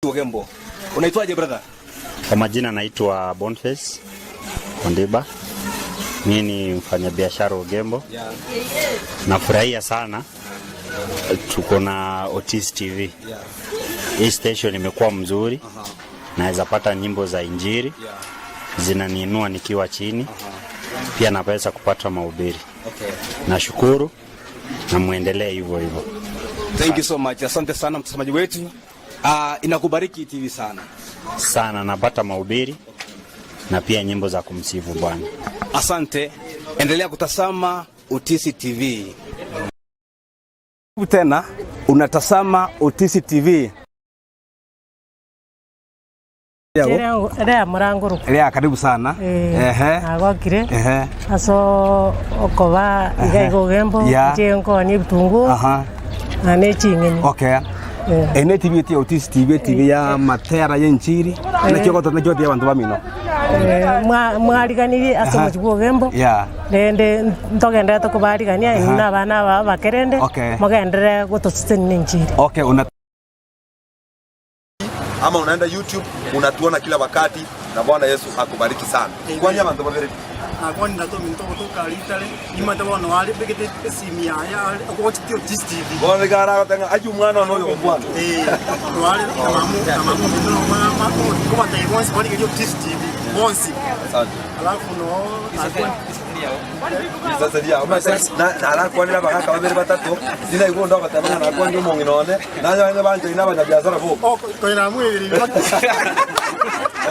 Ogembo. Unaitwaje, brother? Kwa majina naitwa Boniface Ondiba. Mimi ni mfanyabiashara Ogembo. Nafurahia sana tuko na Otis TV. Hii station imekuwa mzuri. Naweza pata nyimbo za Injili zinaniinua nikiwa chini. Pia naweza kupata mahubiri. Nashukuru na muendelee hivyo hivyo. Thank you so much. Asante sana, mtazamaji wetu. Inakubariki TV sana. Sana napata mahubiri na pia nyimbo za kumsifu Bwana. Asante. Endelea kutazama Utisi TV. Tena unatazama Utisi TV. Rea muranguru. Lea, karibu sana. Nagokire aso okoba iga igo Ogembo nche nkonia ebitunguo na ne ching'eni. Ene TV eti Otisi TV, TV ya matera ya inchiri. Nakio goto nakio tia bantu bamino. Mwariganirie ase omochi bwa Ogembo rende ntogenderete kobarigania inwe na abana aba abakerende mogenderere gotosesenia enchiri. Okay, una Ama unaenda YouTube unatuona kila wakati, na Bwana Yesu akubariki sana. Kwani abantu babere Nakwani nato minto gotoka ritare imate bono wari begete esimi yaya ogochiti Otis TV. Bwana gara gotenga aju mwana no yo mwana. Wari amamu amamu minto no mama ko bonsi bari gerio Otis TV bonsi. Asante. Alafu no Sasa dia na na kwani na bagaka babere batatu dina igo ndo batabana na kwani omong'ina one nayo ane banje ina abanyabiasara bo oh koina mwiri.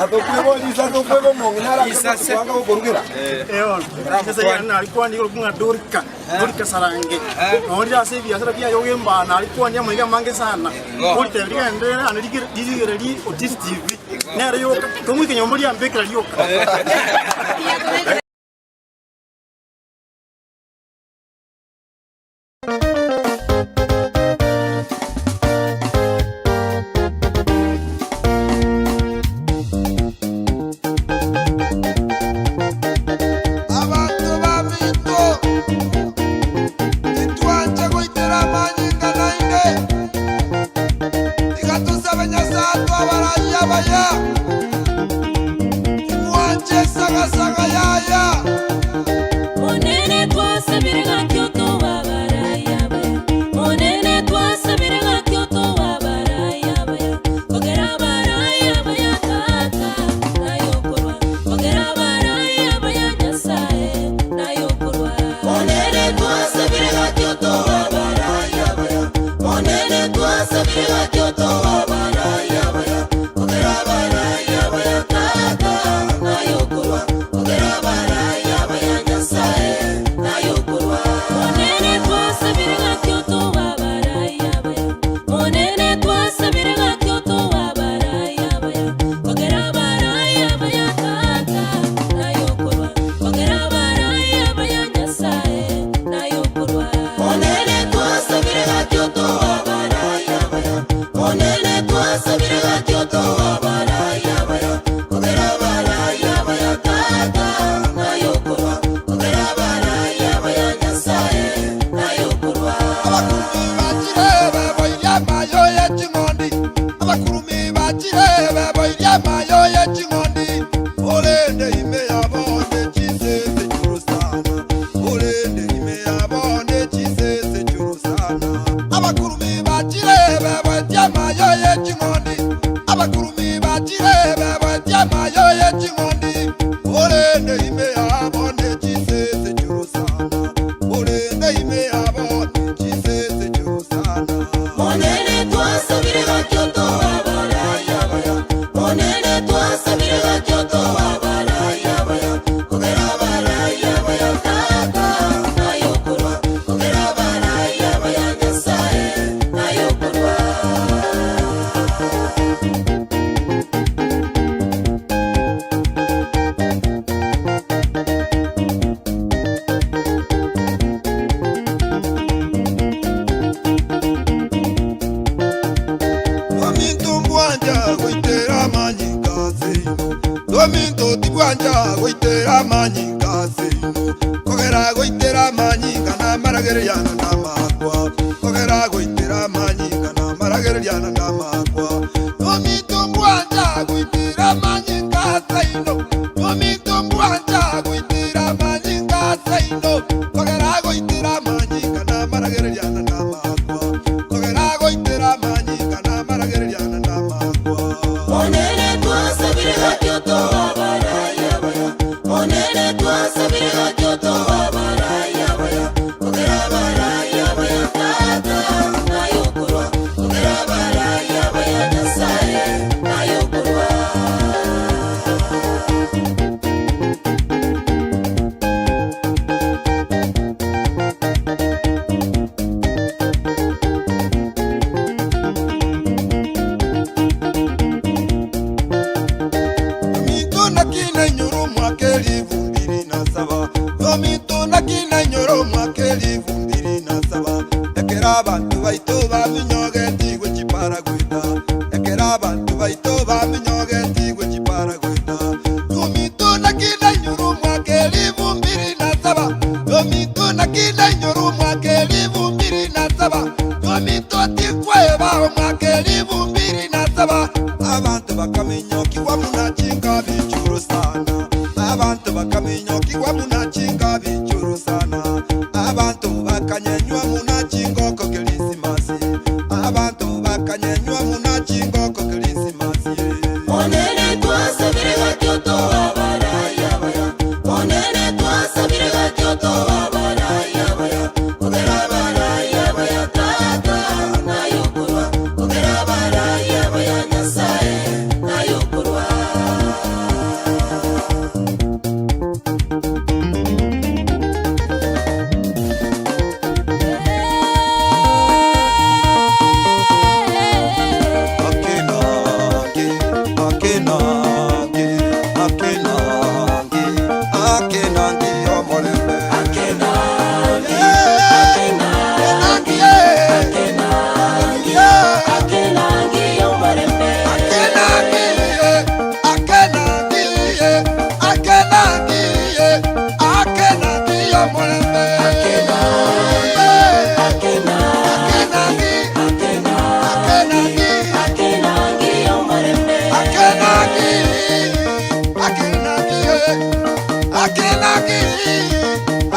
Atokwebo atokwebo omong'ina ara kwanga gokorugera. Sasa yana alikuwa ni kunga Dorika Dorika Sarange nolira ase biasara bia yogemba na alikuwa ni amaiga mange sana otebrika ende anarigire digire Otis TV nere yoka tomwike nyombo lyambekera lyoka. Abantu baminto titwanje goitera amanyinga nainde tiga tusabe Nyasaye twabarayia baya timwanje esagasaga yaya. Monene twasabire gakyoto wabaraya baya. Monene twasabire gakyoto wabaraya baya. Kogera baraya baya tata nayokorwa. Kogera baraya baya Nyasaye nayokorwa. Monene twasabire gakyoto wabaraya baya. Monene twasabire gakyoto wabaraya baya. Kogera baraya baya tata nayokorwa. Kogera baraya baya Nyasaye nayokorwa. Monene twasabire gakyoto wabaraya baya. Monene twasabire gakyoto wabaraya baya. Kogera baraya baya tata nayokorwa. Kogera baraya baya Nyasaye nayokorwa. Monene twasabire gakyoto wabaraya baya. Monene twasabire gakyoto wabaraya baya. Kogera baraya baya tata nayokorwa. Kogera baraya baya Nyasaye nayokorwa. Abakurumi bakire beboirie amayo y'eking'ondi, abakurumi bakire beboirie amayo y'eking'ondi, olende ime yabone chisese churusana, olende ime yabone chisese churusana. Abakurumi bakire beboirie amayo y'eking'ondi, abakurumi bakire beboirie amayo y'eking'ondi, olende ime yabone chisese churusana, olende ime yabone chisese churusana. Monene twasabire gakyoto wabaraya baya. Monene twasabire gakyoto wabaraya baya. Kogera baraya baya tata nayokorwa. Kogera baraya baya Nyasaye nayokorwa. Dominto mbwanja goitera manyinga seino, dominto tibwanja goitera manyinga seino, kogera goitera manyinga na maragereriana na makwa, kogera goitera manyinga na maragereriana na makwa. Dominto Baito baminyoge tigwe chipara gweta Yominto na kila nyuru mwaka 2007 Yominto na kila nyuru mwaka 2007 Yominto tikweba mwaka 2007 Abantu bakaminyokiwa munachinga bichuru sana Abantu bakaminyokiwa munachinga bichuru sana Abantu bakanyenywa munachingoko Krisimasi Abantu bakanyenywa munachingoko Krisimasi Onene twasabire gakyoto abaraya baya Onene twasabire gakyoto abaraya baya Ogera abaraya baya tata nayokurwa Ogera abaraya baya Nyasaye nayokurwa. Akenangi, akenangi, akenangi, akenangi omolembe. Akenangi, Akenangi, akenangi, akenangi omolembe. Akenangi, akenangi, akenangi, akenangi omolembe. Akenangi, Akenangi, akenangi, akenangi, akenangi omolembe. Akenangi, akenangi, akenangi,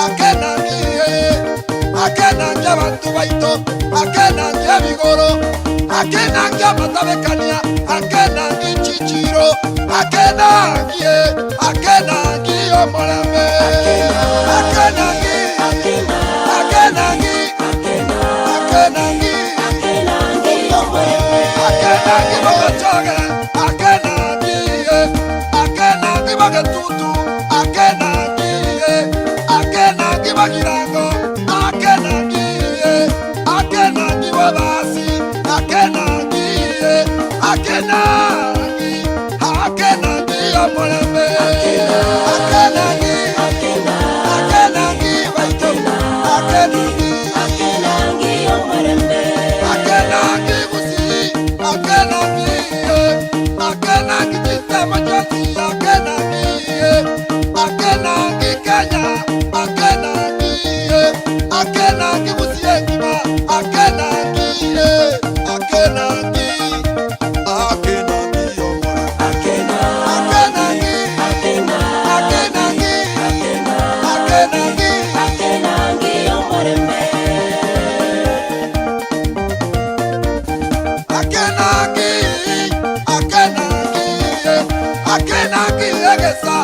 akenangi, akenangi abantu baito, akenangi ebigoro, akenangi amatabekania, akenangi chichiro, akenangi, akenangi omulembe, akenangi, akenangi, akenangi, Akenangi omolembe. Akenangi bagachoge, akenangi, akenangi bagatutu, akenangi, akenangi bagirango, akenangi, akenangi babasi, akenangi, akenangi, akenangi omulembe, akenangi, akenangi baito, akenangi. Akenangi omolembe. Akenangi gusi, akenangi, akenangi chitema chonsi, akenangi, akenangi Kenya, akenangi, akenangi gusi engima, akenangi, akenangi, akenangi omora, Akenangi, akenangi, akenangi, akenangi, akenangi omolembe. Akenangi, akenangi, akenangi egesa,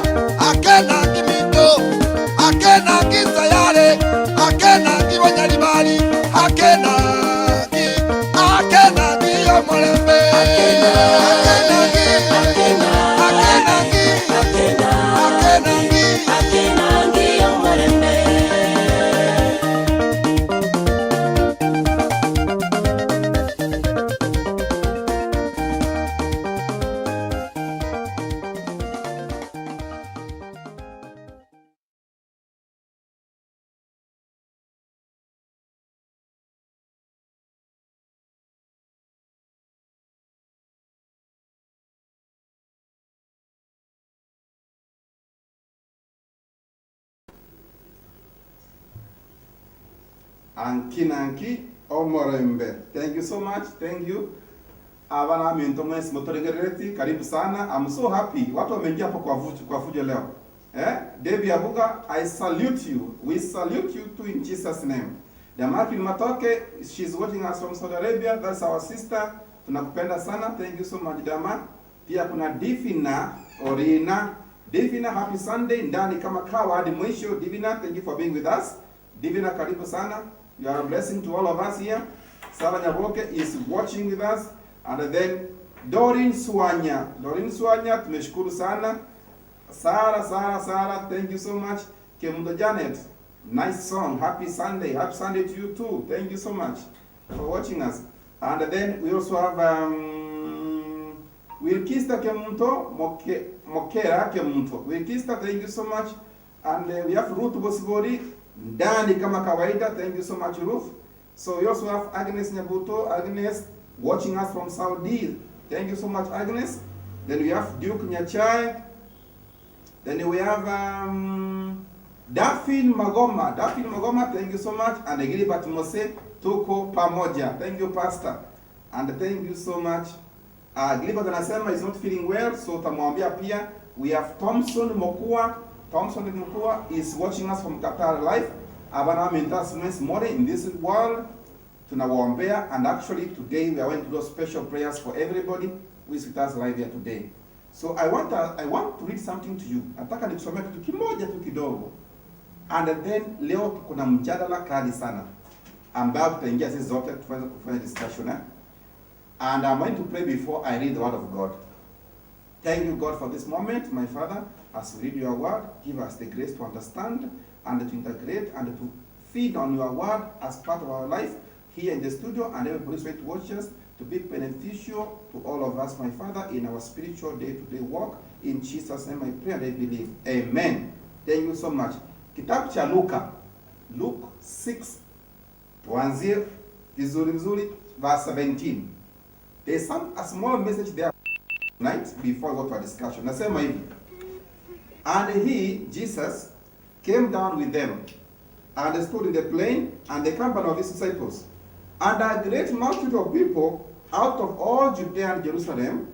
akenangi mito, akenangi sayare, akenangi banyaribari, akenangi, akenangi omulembe, akenangi, akenangi, akenangi. Akenangi omolembe. Ankinanki Omorembe. Thank you so much. Thank you. Abana minto mwesi motoregereti, karibu sana. I'm so happy. Watu wameingia hapo kwa fujo, kwa fujo leo. Debbie Abuga, I salute you. We salute you too in Jesus name. Damakin Matoke, she's watching us from Saudi Arabia. That's our sister. Tunakupenda sana. Thank you so much Dama. Pia kuna Divina Orina. Divina, happy Sunday. Ndani kama kawa hadi mwisho. Divina, thank you for being with us. Divina, karibu sana. You are a blessing to all of us here. Sarah Nyaboke is watching with us. And then Dorin Swanya. Dorin Swanya, tumeshukuru sana. Sarah, Sarah, Sarah, thank you so much. Kemundo Janet, nice song. Happy Sunday. Happy Sunday to you too. Thank you so much for watching us. And then we also have Wilkista Kemunto, Mokera Kemunto. Wilkista, thank you so much. And we have Ruth Bosibori, ndani kama kawaida. Thank you so much, Ruth. So we also have Agnes Nyabuto, Agnes watching us from Saudi. Thank you so much, Agnes. Then we have Duke Nyachai. Then we have Daphne Magoma. Daphne Magoma, thank you so much. And Gilbert Mose, tuko pamoja. Thank you, Pastor. And thank you so much. Gilbert anasema is not feeling well, so tamwambia pia. We have Thompson Mokua. Thompson Mokua is watching us from Qatar live. Abana mintas more in this world. Tunawaombea, and actually today we are going to do special prayers for everybody who is with us live here today. So I want to read something to you. Nataka nikusomea kitu kimoja tu kidogo. And then leo tuko na mjadala kali sana ambao tutaingia sisi zote tuweze kufanya discussion, eh? And I'm going to pray before I read the word of God. Thank you, God, for this moment, my Father. As we read your word, give us the grace to understand and to integrate and to feed on your word as part of our life here in the studio and everybody who's going to watch us, to be beneficial to all of us, my Father, in our spiritual day-to-day walk. In Jesus' name I pray and I believe. Amen. Thank you so much. Kitabu cha Luka, Luke 6, tuanzie vizuri vizuri, verse 17. There's a small message there tonight before we go to our discussion. Nasema hivi. And he, Jesus, came down with them and stood in the plain and the company of his disciples. And a great multitude of people out of all Judea and Jerusalem,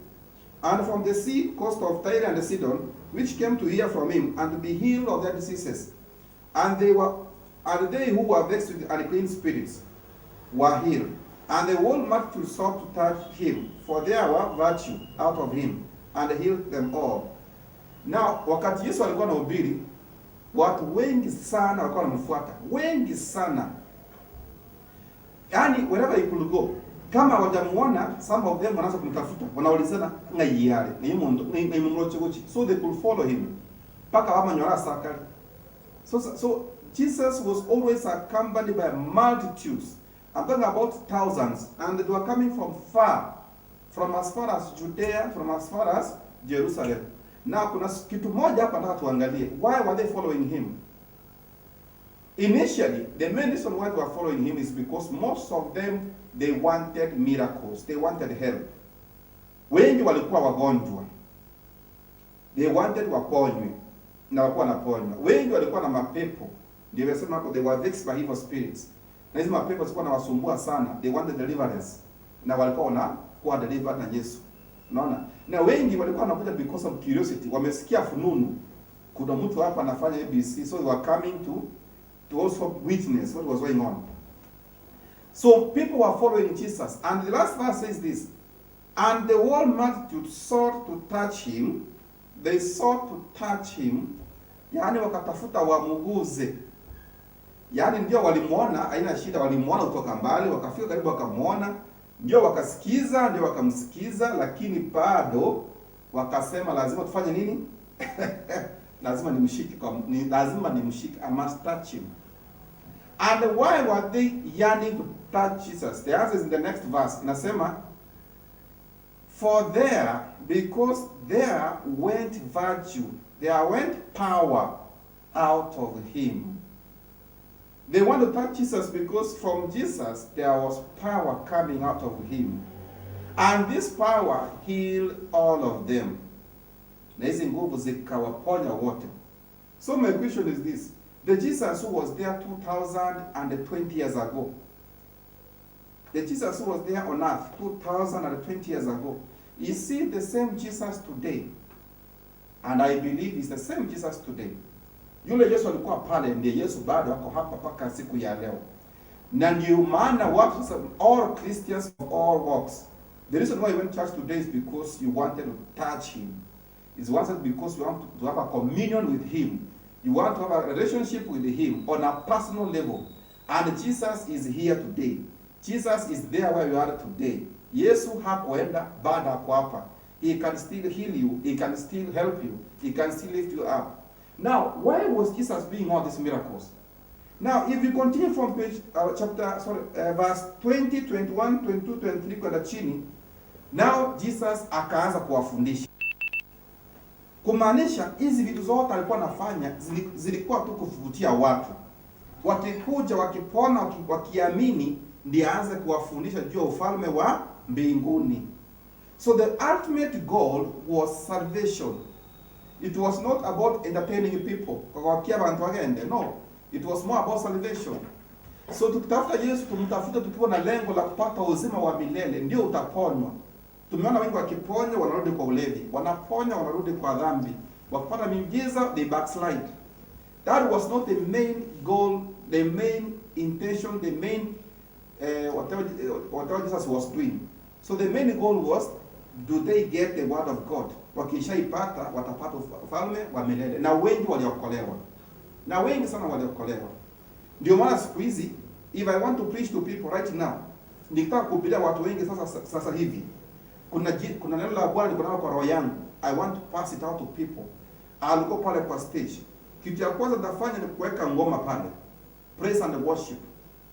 and from the sea coast of Tyre and Sidon, which came to hear from him and to be healed of their diseases. And they who were vexed with unclean spirits were healed. And the whole multitude sought to touch him, for there were virtue out of him, and healed them all. Now, wakati Yesu alikuwa anahubiri, watu wengi sana walikuwa wanamfuata, wengi sana. Yaani wherever he could go, kama hawajamuona, some of them wanaanza kumtafuta, wanaulizana ng'ai yale, ni mundu, ni mumroche guchi. So they could follow him. Paka wamanyora sakali. So Jesus was always accompanied by multitudes. I'm talking about thousands, and they were coming from far, from as far as Judea, from as far as Jerusalem. Now kuna kitu moja hapa nataka tuangalie. Why were they following him? Initially, the main reason why they were following him is because most of them, they wanted miracles, they wanted help. Wengi walikuwa wagonjwa. They wanted waponywe na walikuwa wanaponywa. Wengi walikuwa na mapepo. Ndio nimesema hapo, they were vexed by evil spirits. Na hizi mapepo zilikuwa nawasumbua sana. They wanted deliverance. Na walikuwa wanakuwa delivered na Yesu. Unaona? Na wengi walikuwa wanakuja because of curiosity. Wamesikia fununu. Kuna mtu hapa anafanya ABC, so they were coming to also witness what was going on. So people were following Jesus. And the last verse says this: "And the whole multitude sought to touch him." They sought to touch him. Yaani wakatafuta wamuguze. Yaani ndio walimuona, haina shida, walimuona kutoka mbali, wakafika karibu wakamuona, ndio wakasikiza, ndio wakamsikiza, lakini bado wakasema lazima tufanye nini? Lazima nimshike lazima nimshike, I must touch him. And why were they yearning to touch Jesus? The answer is in the next verse. Inasema, for there, because there went virtue, there went power out of him. They want to touch Jesus because from Jesus there was power coming out of him. And this power healed all of them. Na hizi nguvu zikawaponya wote. So my question is this. The Jesus who was there 2020 years ago, the Jesus who was there on earth 2020 years ago, is he the same Jesus today? And I believe he's the same Jesus today. Yule Yesu alikuwa pale ndiye Yesu bado ako hapa mpaka siku ya leo. Na ndio maana watu sasa, all Christians of all walks, the reason why you went to church today is because you wanted to touch him. It's wanted because you want to have a communion with him. You want to have a relationship with him on a personal level. And Jesus is here today. Jesus is there where you are today. Yesu hakuenda, bado ako hapa. He can still heal you. He can still help you. He can still lift you up. Now, why was Jesus doing all these miracles? Now, if you continue from page, chapter, sorry, verse 20, 21, 22, 23 kwenda chini, now Jesus akaanza kuwafundisha. Kumaanisha hizi vitu zote alikuwa anafanya zilikuwa tu kuvutia watu. Wakikuja, wakipona, wakiamini, ndiye aanze kuwafundisha juu ya ufalme wa mbinguni. So the ultimate goal was salvation. It was not about entertaining people. Kogokia bantu wagende. No. It was more about salvation. So tukitafuta Yesu, tumtafute tukiwa na lengo la kupata uzima wa milele, ndio utaponywa. Tumeona wengi wakiponya wanarudi kwa ulevi, wanaponya wanarudi kwa dhambi, wakipata miujiza they backslide. That was not the main goal, the main intention, the main whatever Jesus was doing. So the main goal was, do they get the word of God? Wakishaipata watapata ufalme wa milele. Na wengi waliokolewa, na wengi sana waliokolewa. Ndio maana siku hizi, if I want to preach to people right now, nikitaka kuhubiria watu wengi sasa hivi, kuna neno la Bwana niko nalo kwa roho yangu. I want to pass it out to people. Alikuwa pale kwa stage. Kitu ya kwanza nitafanya ni kuweka ngoma pale, praise and worship.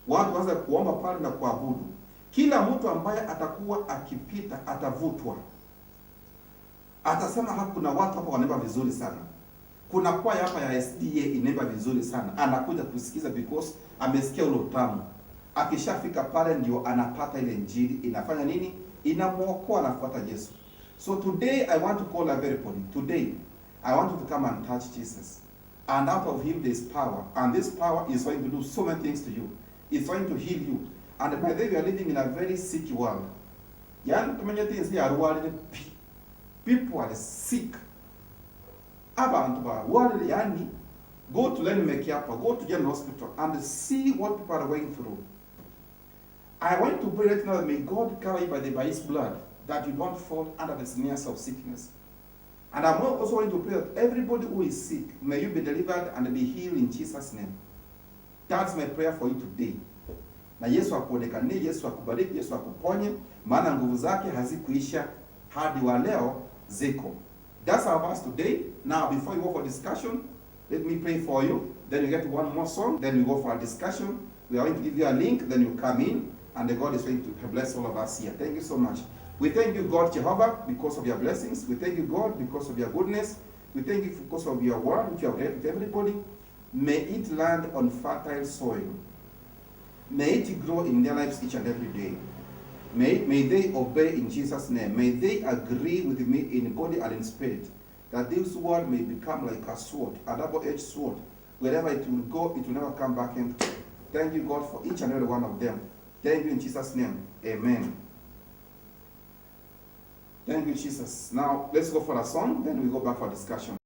Watu waanze kuomba pale na kuabudu. Kila mtu ambaye atakuwa akipita atavutwa, atasema hapa kuna watu hapa wanaimba vizuri sana, kuna kwaya hapa ya SDA inaimba vizuri sana. Anakuja kusikiza because amesikia ule utamu. Akishafika pale ndio anapata ile injili, inafanya nini? Inamuokoa, anafuata Yesu. So today I want to call everybody. Today I want you to come and touch Jesus. And out of him there is power. And this power is going to do so many things to you. It's going to heal you. And by the way, we are living in a very sick world. Yani tumenye things here are people are sick. Abantu ba world, yani go to Lenny Mekiapa, go to General Hospital and see what people are going through. I want to pray right now that may God cover you by his blood, that you don't fall under the snares of sickness. And I'm also going to pray that everybody who is sick, may you be delivered and be healed in Jesus' name. That's my prayer for you today. Na Yesu akuonekanie, Yesu akubariki, Yesu akuponye, maana nguvu zake hazikuisha hadi wa leo ziko. That's our verse today. Now, before you go for discussion, let me pray for you. Then you get one more song. Then we go for a discussion. We are going to give you a link. Then you come in, and the God is going to bless all of us here. Thank you so much. We thank you, God Jehovah, because of your blessings. We thank you, God, because of your goodness. We thank you because of your word, which you have read with everybody. May it land on fertile soil. May it grow in their lives each and every day. May they obey in Jesus' name. May they agree with me in body and in spirit, that this word may become like a sword, a double-edged sword. Wherever it will go, it will never come back empty. Thank you, God, for each and every one of them. Thank you in Jesus' name. Amen. Thank you, Jesus. Now, let's go for a song, then we go back for discussion.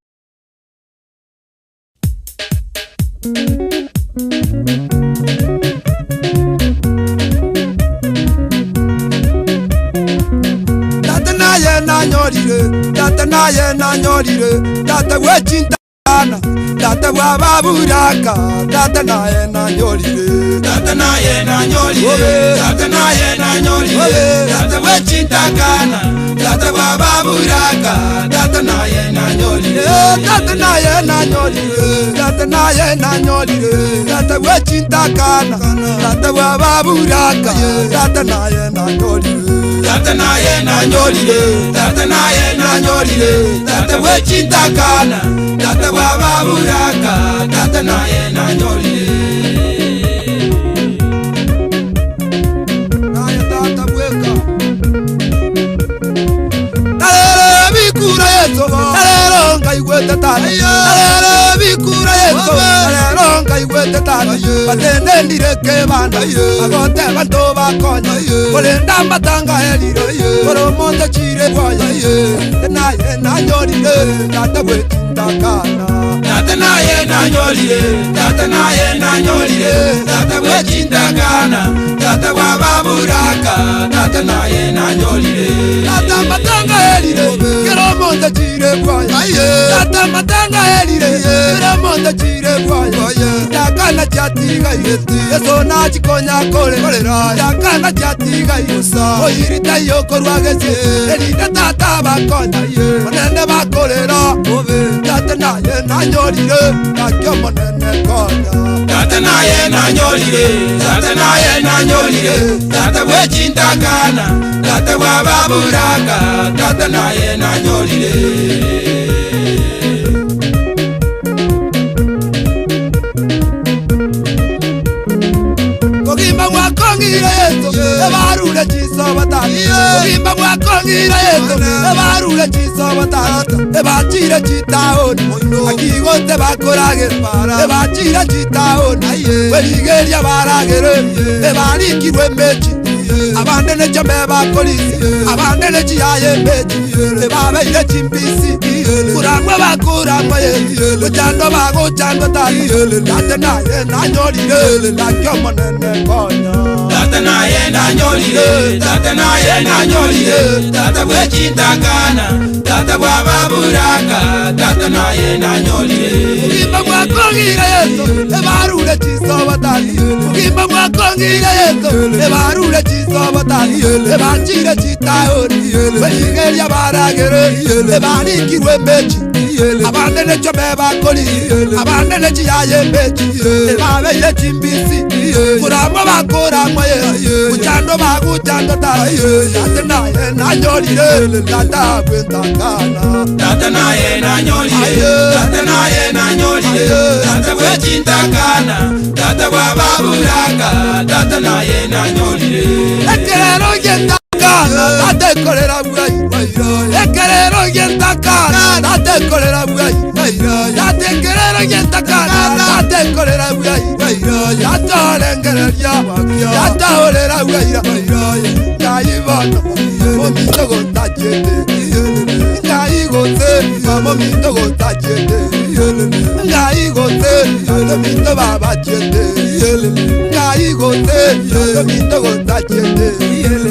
Tata naye nanyorire, tata naye nanyorire, tata wechintana, tata wababuraka, tata naye nanyorire, tata naye nanyorire, tata naye nanyorire, tata wechintakana, tata wababuraka, tata naye nanyorire, tata naye nanyorire, tata naye nanyorire, tata wechintakana, tata wababuraka, tata naye nanyorire. Tata naye nanyorire, tata naye nanyorire, tata wechintakana, tata wababuraka, tata naye nanyorire. Naye tata bweka. Nalele bikura yeso, nalele ngaigwete tata, nalele bikura yeso, nalele ngaigwete tata. Batende ndireke banda, bagote banto bakonya, kolenda matanga eliro, koromonde chire kwaya, naye nanyorire, tata wechintakana. Tata naye nanyorire, tata naye nanyorire, tata wechintakana, tata wababuraka, tata naye nanyorire. Tata matanga elire, koromonde chire kwaya, tata matanga elire, koromonde chire kwaya. Takana chatiga yeti, yeso na chikonya kole, takana chatiga yusa, oyirita yokorwagese, elina tata bakonya, onene bakolera, tata naye nanyorire, nakyomonene konya. Tata naye nanyorire, tata naye nanyorire, tata wechintakana, tata wababuraka, tata naye nanyorire. Kogimba mwakongire yeso, ebarure chiso batani. Kogimba bwakong'ira yeto ebarure chisobo tata ebachire chitaoni akigote bakoragera ebachire chitaoni berigeria baragere ebarikirwe mechi abande nechombe bakolisi abande nechiyaye mechi ebabeire chimbisi kuramwe bakuramwe gochando bagochando tata tata naye nanyorire nakiomonene konya tata naye nanyorire tata naye nanyorire tata bwechintakana tata bwababuraka tata naye nanyorire mugimba bwakong'ira yeso ebarure chisobo tata mugimba bwakong'ira yeso ebarure chisobo tata ebachire chitaoni berigeria baragere ebarikirwe mechi abande nechombe bakoli abande nechiyaye mechi ebabeire chimbisi kuramwe bakuramwe kuchando bakuchando tata tata naye nanyorire tata bwentakana tata naye nanyorire tata naye nanyorire tata bwechintakana tata bwababuraka tata naye nanyorire ekerero yentakana tata ekorera bwai ekerero yentakana tata ekorera bwai tata ekerero yentakana tata ekorera bwai tata orengereria tata orera bwai ngaibona momitogo tachete ngaigote momitogo tachete ngaigote momito babachete ngaigote momitogo tachete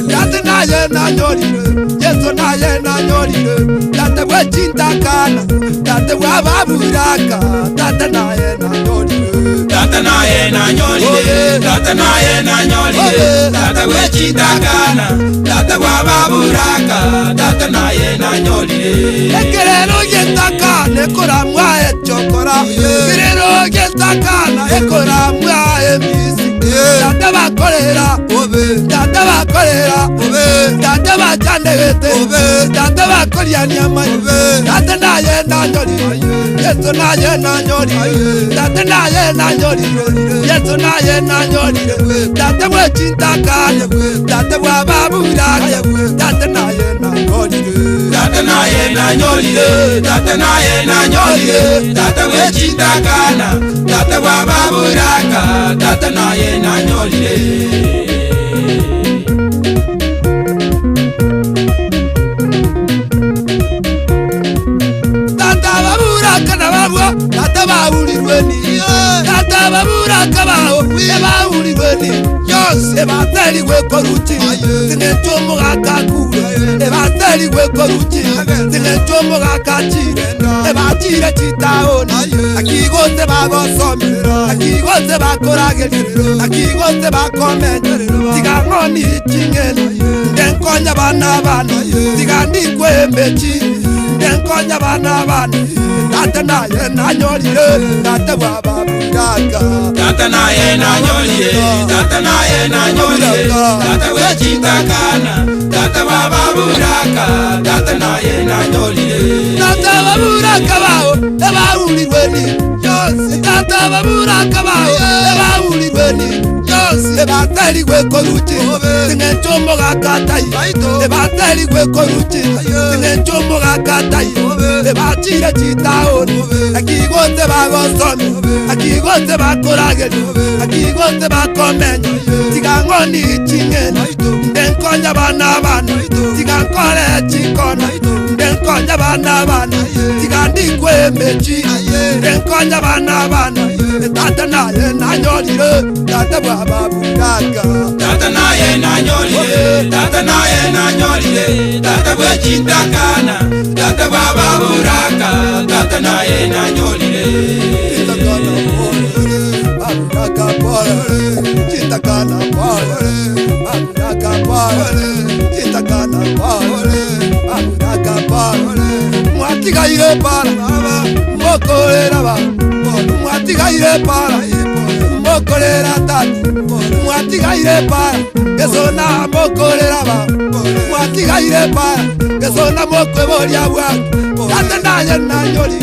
tata naye nanyorire yeso naye nanyorire tata bwechintakana tata bwababuraka tata naye nanyorire tata naye nanyorire tata naye nanyorire tata bwechintakana tata bwababuraka tata naye nanyorire ekerero yentakana ekoramwa echokora ekerero yentakana ekoramwa emisi tata bakorera tata bakorera tata bachandegete tata bakoriania tata naye nanyorire yeso naye nanyorire tata naye nanyorire yeso naye nanyorire tata bwechintakana tata bwababuraka tata naye nanyorire tata naye nanyorire tata naye nanyorire tata bwechintakana tata bwababuraka tata naye nanyorire. Tata baburaka nababwa tata bahurirweni tata baburaka bao bahurirweni yose batariwe koruti sinechomugakakure ebatariwe koruti sinechomugakachire ebachire chitaoni akigote bagosomera akigote bakoragerera akigote bakomenya tigang'oni ching'eni ndenkonya bana bana tigandikwe mechi ndenkonya bana bana tata naye nanyorire tata bwababuraka tata naye nanyorire tata naye nanyorire tata bwechintakana tata bwababuraka tata naye nanyorire tata baburaka bao ebahurirweni yose tata baburaka bao ebahurirweni yose ebatariwe koruti sinechomogakatai ebatariwe koruti sinechomogakatai ebachire chitaoni akigote bagosomi akigote bakorageri akigote bakomenya tigang'oni ching'eni ndenkonya bana bana tigankore chikona ndenkonya bana bana tigandikwe mechi ndenkonya bana bana tata naye nanyorire tata bwababuraka tata naye nanyorire tata naye nanyorire tata bwechintakana tata bwababuraka tata naye nanyorire chitakana pole baburaka pole chitakana pole baburaka pole chitakana pole baburaka pole mwatigaire para mokorera ba mwatigaire para mokorera tata mwatigaire para gesona mokorera ba mwatigaire para gesona mokweboria bwake tata naye nanyori.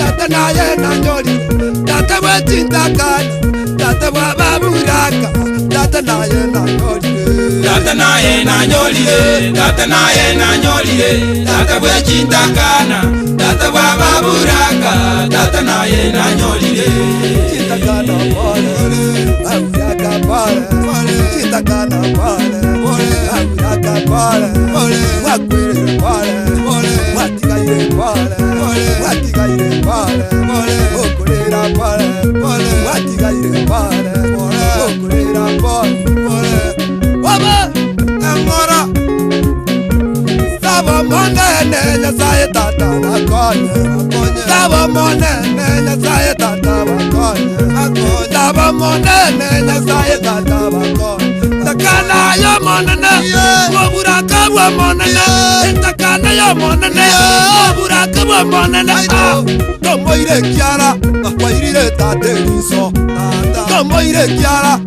Tata naye nanyolire tata bwechintakana tata bwababuraka tata naye nanyolire tata naye nanyolire tata naye nanyolire tata bwechintakana tata bwababuraka tata naye nanyolire chintakana pole aburaka pole chintakana pole aburaka pole wakwire pole watikaire pole watikaire pole okurira pole watikaire pole okurira pole waba emora saba monene nyasaye tata bakonye saba monene nyasaye tata bakonye saba monene nyasaye tata bakonye takana yo monene oburaka bwa monene takana yo monene oburaka bwa monene tomoire kiara wairire tate liso tomoire kiara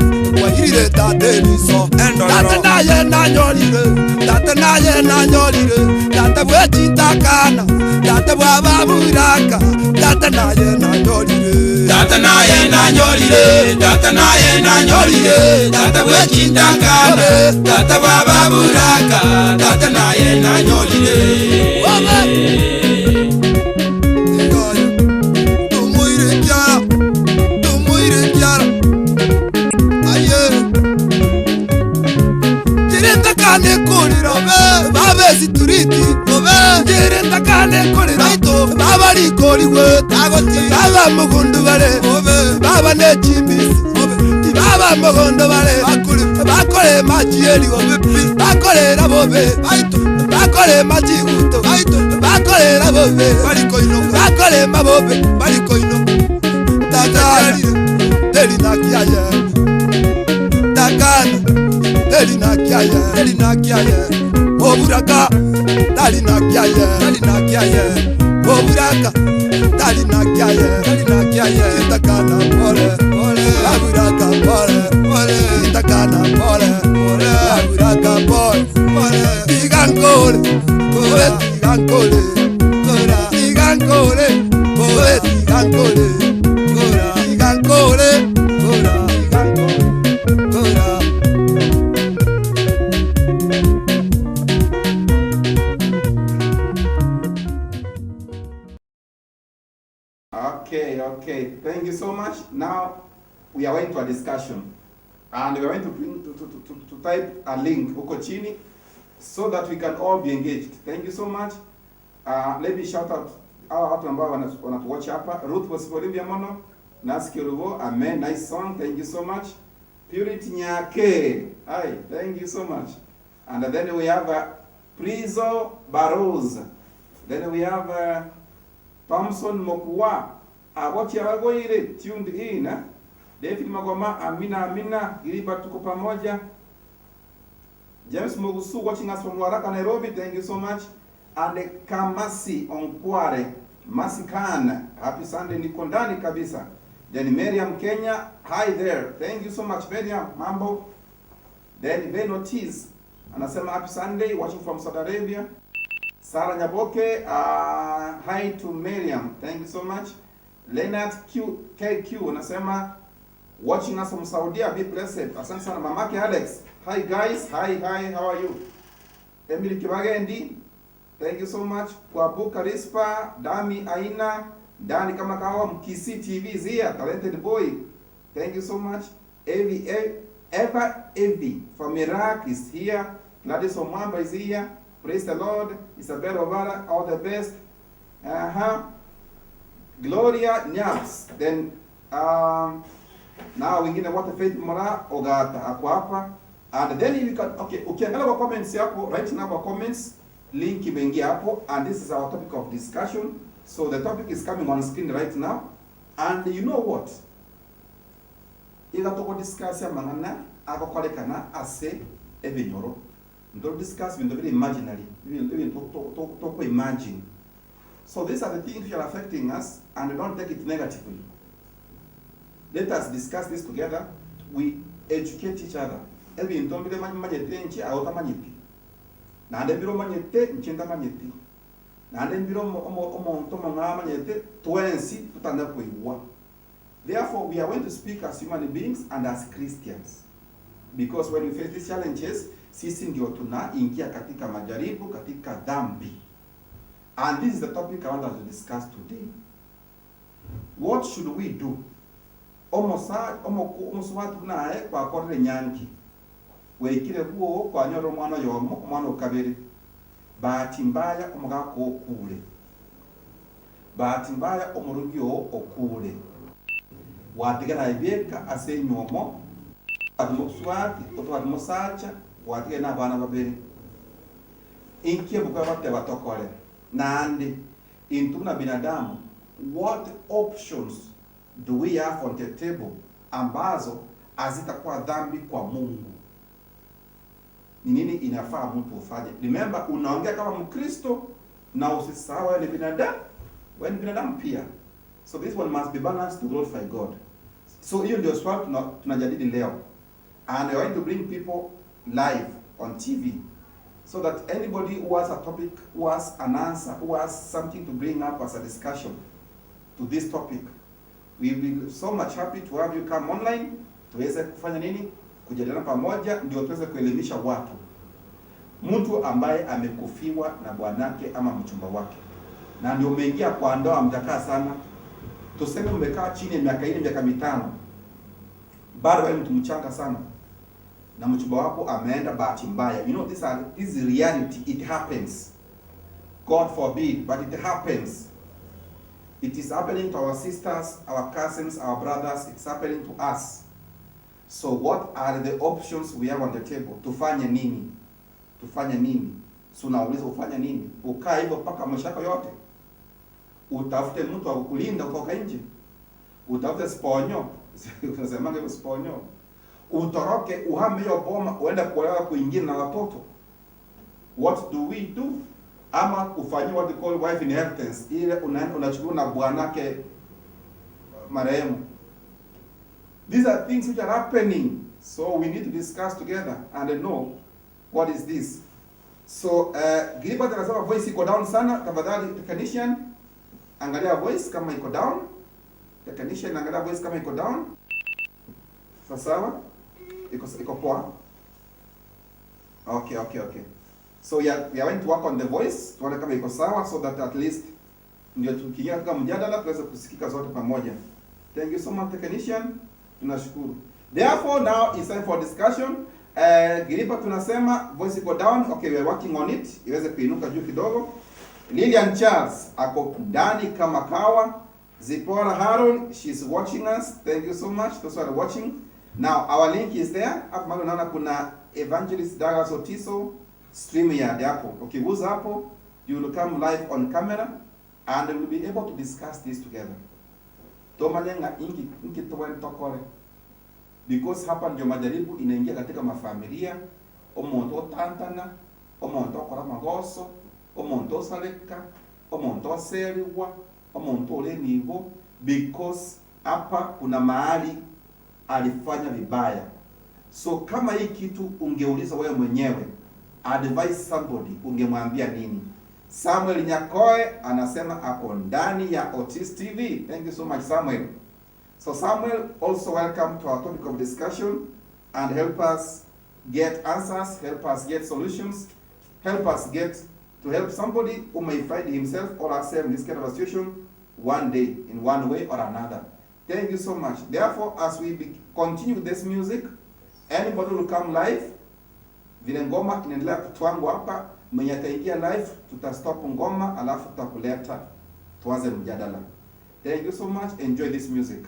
wairire tate liso tata naye nanyolire tata naye nanyolire tata bwechintakana tata bwababuraka tata naye nanyolire tata naye nanyolire tata naye nanyolire tata bwechintakana tata bwababuraka tata naye nanyolire. Baba likoliwe baba mugundu bale baba nechimbisi baba mugundu bale bakole machieli bakolera bobe bakole machiguto bakolera bobe bakole mabobe takana telinakiaye takana telinakiaye telinakiaye oburaka talinakiaye talinakiaye oburaka talinakiaye talinakiaye takana pole pole aburaka pole pole takana pole pole aburaka pole pole tigankole pole tigankole kora tigankole pole tigankole kora tigankole kora tigankole kora. Okay, okay. Thank you so much. Now we are going to a discussion, and we are going to bring to type a link huko chini so that we can all be engaged. Thank you so much. Let me shout out hawa watu ambao wanatuwatch hapa. Ruth Wasipolimbia Mono, Naski Ruvo, amen, nice song. Thank you so much. Purity Nyake, hi, thank you so much. And then we have Prizo Barrows. Then we have Thompson Mokua, Awochi Awagoire, tuned in. Eh? David Magoma, Amina Amina, Giriba tuko pamoja. James Mogusu watching us from Waraka, Nairobi, thank you so much. And Kamasi Onkware, Masikan, happy Sunday, niko ndani kabisa. Then Miriam Kenya, hi there, thank you so much Miriam, mambo. Then Ben Ortiz, anasema happy Sunday, watching from Saudi Arabia. Sarah Nyaboke, hi to Miriam, thank you so much. Leonard KQ, anasema watching us from Saudi, be blessed. Asante sana mamake Alex. Hi guys, hi, how are you? Emily Kibagendi, thank you so much. Kwabuka Rispa, Dami Aina, Dani kama kawa, Mkisi TV Zia, talented boy. Thank you so much. Evi, Eva Evi from Iraq is here. Gladys Omwamba is here. Praise the Lord. Isabel Ovara, all the best. Gloria Nyabs. Then now wengine wote Faith Mora Ogata ako hapa. And then you can, okay, ukiangalia kwa comments hapo, right now kwa comments link imeingia hapo, and this is our topic of discussion. So the topic is coming on screen right now. And you know what? Ila toko discuss ya mangana akokolekana ase ebinyoro. Ndo discuss bintu biri imaginary, bintu to imagine. So these are the things which are affecting us, and don't take it negatively. Let us discuss this together. We educate each other. Ebintu mbire manyete nchi aotamanyete. Na ndebiro manyete nchi ndamanyete. Naende mbire omonto omong'amanyete twensi totanya koigwa. Therefore, we are going to speak as human beings and as Christians. Because when we face these challenges, sisi ndio tunaingia katika majaribu, katika dhambi. And this is the topic I want us to discuss today. What should we do? Omosa omoswati naye kwakorire nyanki. Weikire kuo kwanyora omwana yomo, omwana okabere. Bahati mbaya omogaka okure. Bahati mbaya omurugi oo okure. Watigara ibieka ase nyomo swati otwari musacha watigara n'abana babere. Inkie buka bate batokore. Nandi intu na binadamu, what options do we have on the table ambazo hazitakuwa dhambi kwa Mungu? Ni nini inafaa mtu ufanye? Remember, unaongea kama Mkristo na usisahau wewe ni binadamu. Wewe ni binadamu pia. So this one must be balanced to glorify God. So hiyo ndio swali tunajadili leo. And we are going to bring people live on TV so that anybody who has a topic, who has an answer, who has something to bring up as a discussion to this topic, we will be so much happy to have you come online, tuweze kufanya nini? Kujadiliana pamoja, ndio tuweze kuelimisha watu. Mtu ambaye amekufiwa na bwanake ama mchumba wake, na ndio umeingia kwa ndoa, mtakaa sana, tuseme umekaa chini ya miaka 4, miaka 5, bado wewe mtu mchanga sana, na mchumba wako ameenda bahati mbaya. You know, this is reality, it happens. God forbid, but it happens. It is happening to our sisters, our cousins, our brothers. It's happening to us. So what are the options we have on the table? Tufanye nini? Tufanye nini? So unauliza ufanye nini? Ukaa hivyo mpaka maisha yako yote? Utafute mtu wa kukulinda kutoka nje? Utafute sponyo? Unasemaga hivyo sponyo? Utoroke, uhame hiyo boma, uende kuolewa kwingine na watoto? What do we do? Ama ufanyie what they call wife inheritance, ile unachukua na bwanake marehemu. These are things which are happening, so we need to discuss together and know what is this. So Gilbert anasema voice iko down sana, tafadhali technician angalia voice kama iko down. Technician angalia voice kama iko down. Sawa? Iko poa. Okay. So we are going to work on the voice, tuone kama iko sawa, so that at least ndio tukiingia katika mjadala tuweze kusikika zote pamoja. Thank you so much technician. Tunashukuru. Therefore now it's time for discussion. Gilipa tunasema voice iko down. Okay, we are working on it. Iweze kuinuka juu kidogo. Lilian Charles ako ndani kama kawa. Zipora Haron, she's watching us. Thank you so much. Those who are watching. Now our link is there. Hapo mahali unaona kuna Evangelist Douglas Otiso StreamYard hapo. Ukiguza hapo, you will come live on camera and we will be able to discuss this together. Tomalenga inki tokore. Because hapa ndio majaribu inaingia katika mafamilia, omuntu otantana, omuntu okora magoso, omuntu osaleka, omuntu oseriwa, omuntu olenivo, because hapa kuna mahali alifanya vibaya. So kama hii kitu ungeuliza wewe mwenyewe, advise somebody, ungemwambia nini? Samuel Nyakoe anasema ako ndani ya Otis TV. Thank you so much Samuel. So Samuel, also welcome to our topic of discussion and help us get answers, help us get solutions, help us get to help somebody who may find himself or herself in this kind of a situation one day in one way or another. Thank you so much. Therefore, as we continue with this music, anybody will come live. Vile ngoma inaendelea kutwangwa hapa, mwenye ataingia live tutastop ngoma alafu tutakuleta tuanze mjadala. Thank you so much. Enjoy this music.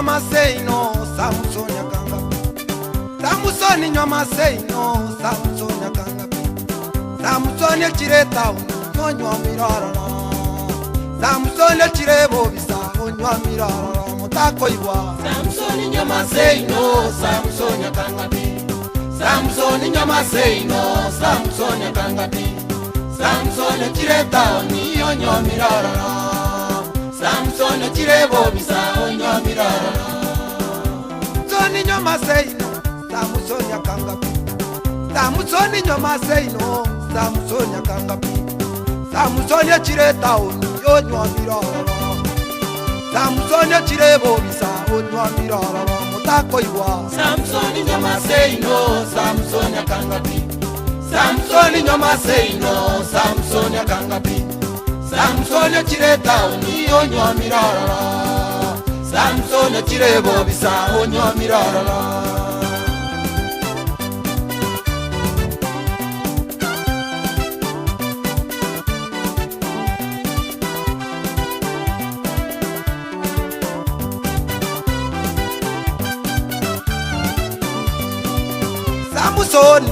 Maseino Samson yakanga Samusoni nyoma seino, Samusoni akangapi. Samusoni chireta onywa mirarara. Samusoni chirebo bisa onywa mirarara mutako iwa. Samsoni nyoma seino, Samsoni akangapi. Samsoni nyoma seino, Samsoni akangapi. Samsoni chireta onywa mirarara. Samsoni chirebo bisa onywa mirarara. Samsoni nyoma seino, Samusoni akangapi. Samusoni nyoma seino, Samusoni akangapi. Samusoni chireta onywa mirarara. Samusoni chirebo bisa onywa mirarara mutako iwa. Samsoni nyoma seino, Samsoni akangapi. Samsoni nyoma seino, Samsoni akangapi. Samsoni chireta onywa mirarara. Samsoni chirebo bisa onywa mirarara. Samusoni,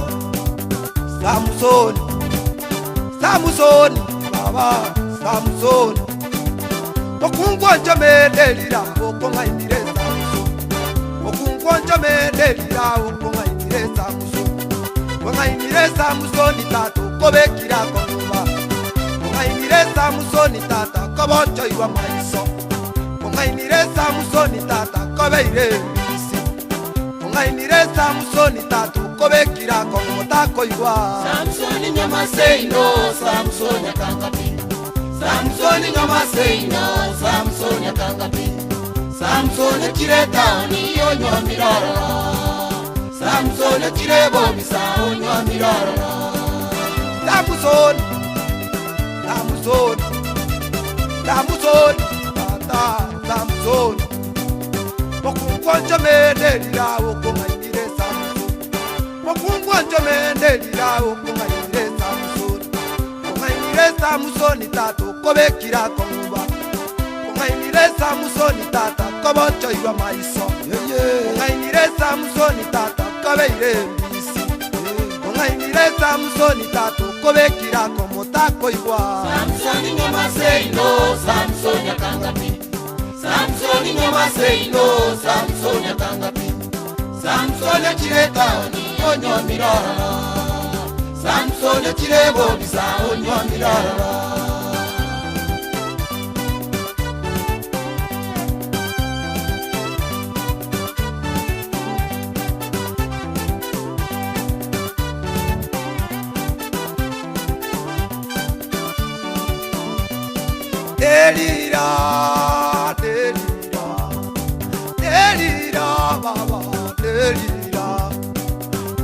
Samusoni, Samusoni, baba Samusoni. Okungwanja medelira, okonga indire Samusoni. Okungwanja medelira, okonga indire Samusoni. Konga indire Samusoni tata kobekira konuba. Konga indire Samusoni tata kobocho iwa maiso. Konga indire Samusoni tata kobeire bisi. Konga indire Samusoni tata kobekira komotako iwa. Samsoni nyoma seino, Samsoni akangapi. Samsoni nyoma seino, Samsoni akangapi. Samsoni chireta onywa mirarara. Samsoni chirebo bisa onywa mirarara. Samusoni, Samusoni, Samusoni, tata Samusoni. Okungwanja medelira, okonga indire Samusoni. Okungwanja medelira, okonga indire Samusoni. Konga indire Samusoni tata kobekira konuba. Konga indire Samusoni tata kobocho iwa maiso. Konga indire Samusoni tata kobeire bisi. Konga indire Samusoni tata kobekira komotako iwa. Samsoni nyoma seino, Samsoni akangapi. Samsoni nyoma seino, Samsoni akangapi. Samsoni chireta onywa mirarara. Samsoni chirebo bisa onywa mirarara. Delira, Delira, Delira, baba, Delira,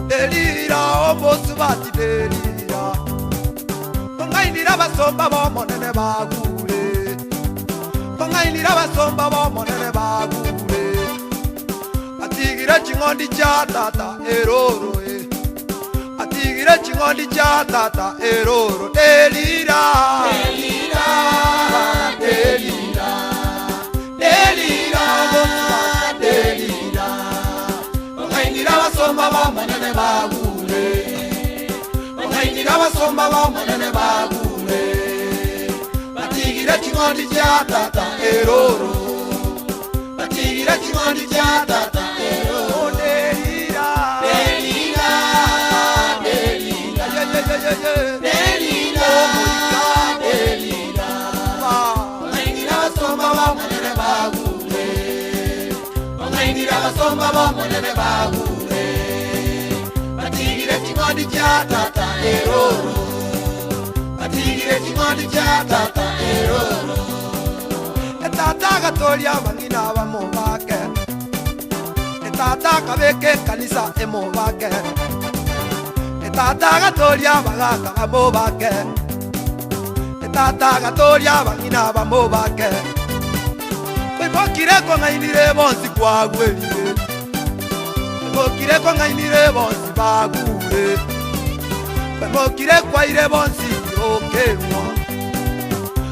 Delira, omosubati Delira. Kongainira basomba bomonene bagure. Kongainira basomba bomonene bagure. Atigira chingondi cha tata eroro e. Atigira chingondi cha tata eroro. Delira, Delira, Delira, Delira, Delira. Ongainira basomba bomonene bagure. Ongainira basomba bomonene bagure. Batigira chingondi cha tata eroro. Batigira chingondi cha tata eroro. Delira, Delira, Delira, Delira, Delira. Ongainira basomba bomonene bagure. Ongainira basomba bomonene bagure. Batigire chingondi cha tata eroro. Batigire chingondi cha tata eroro. Etata gatoria bangina bamobake. Etata kabeke kanisa emobake. Etata gatoria bagaka bamobake. Etata gatoria bangina bamobake. Kwibokire kongainire bonsi kwagwerire. Kwibokire kongainire bonsi bagure. Kwibokire kwaire bonsi okemwa.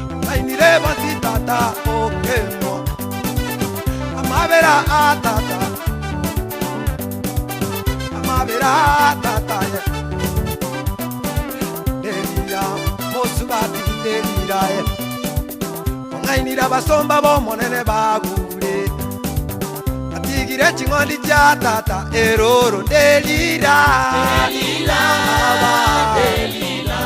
Kongainire bonsi tata okemwa. Amabera atata. mabera tataye Delira mosubati delira Ongainira basomba bomonene bagure Atigire ching'ondi cha tata eroro delira Delila Delila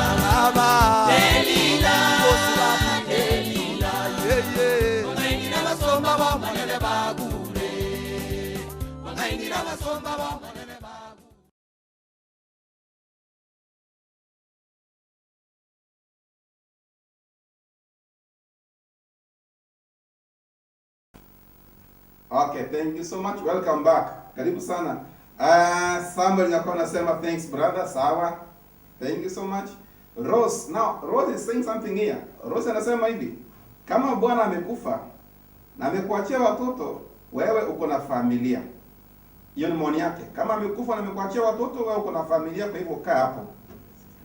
Delila mosubati delila Ongainira basomba bomonene bagure Ongainira basomba bomonene bagure. Okay, thank you so much. Welcome back. Karibu sana. Samuel Nyako anasema thanks brother. Sawa. Thank you so much. Rose, now Rose is saying something here. Rose anasema hivi, kama bwana amekufa na amekuachia watoto, wewe uko na familia. Hiyo ni maoni yake. Kama amekufa na amekuachia watoto, wewe uko na familia, kwa hivyo kaa hapo.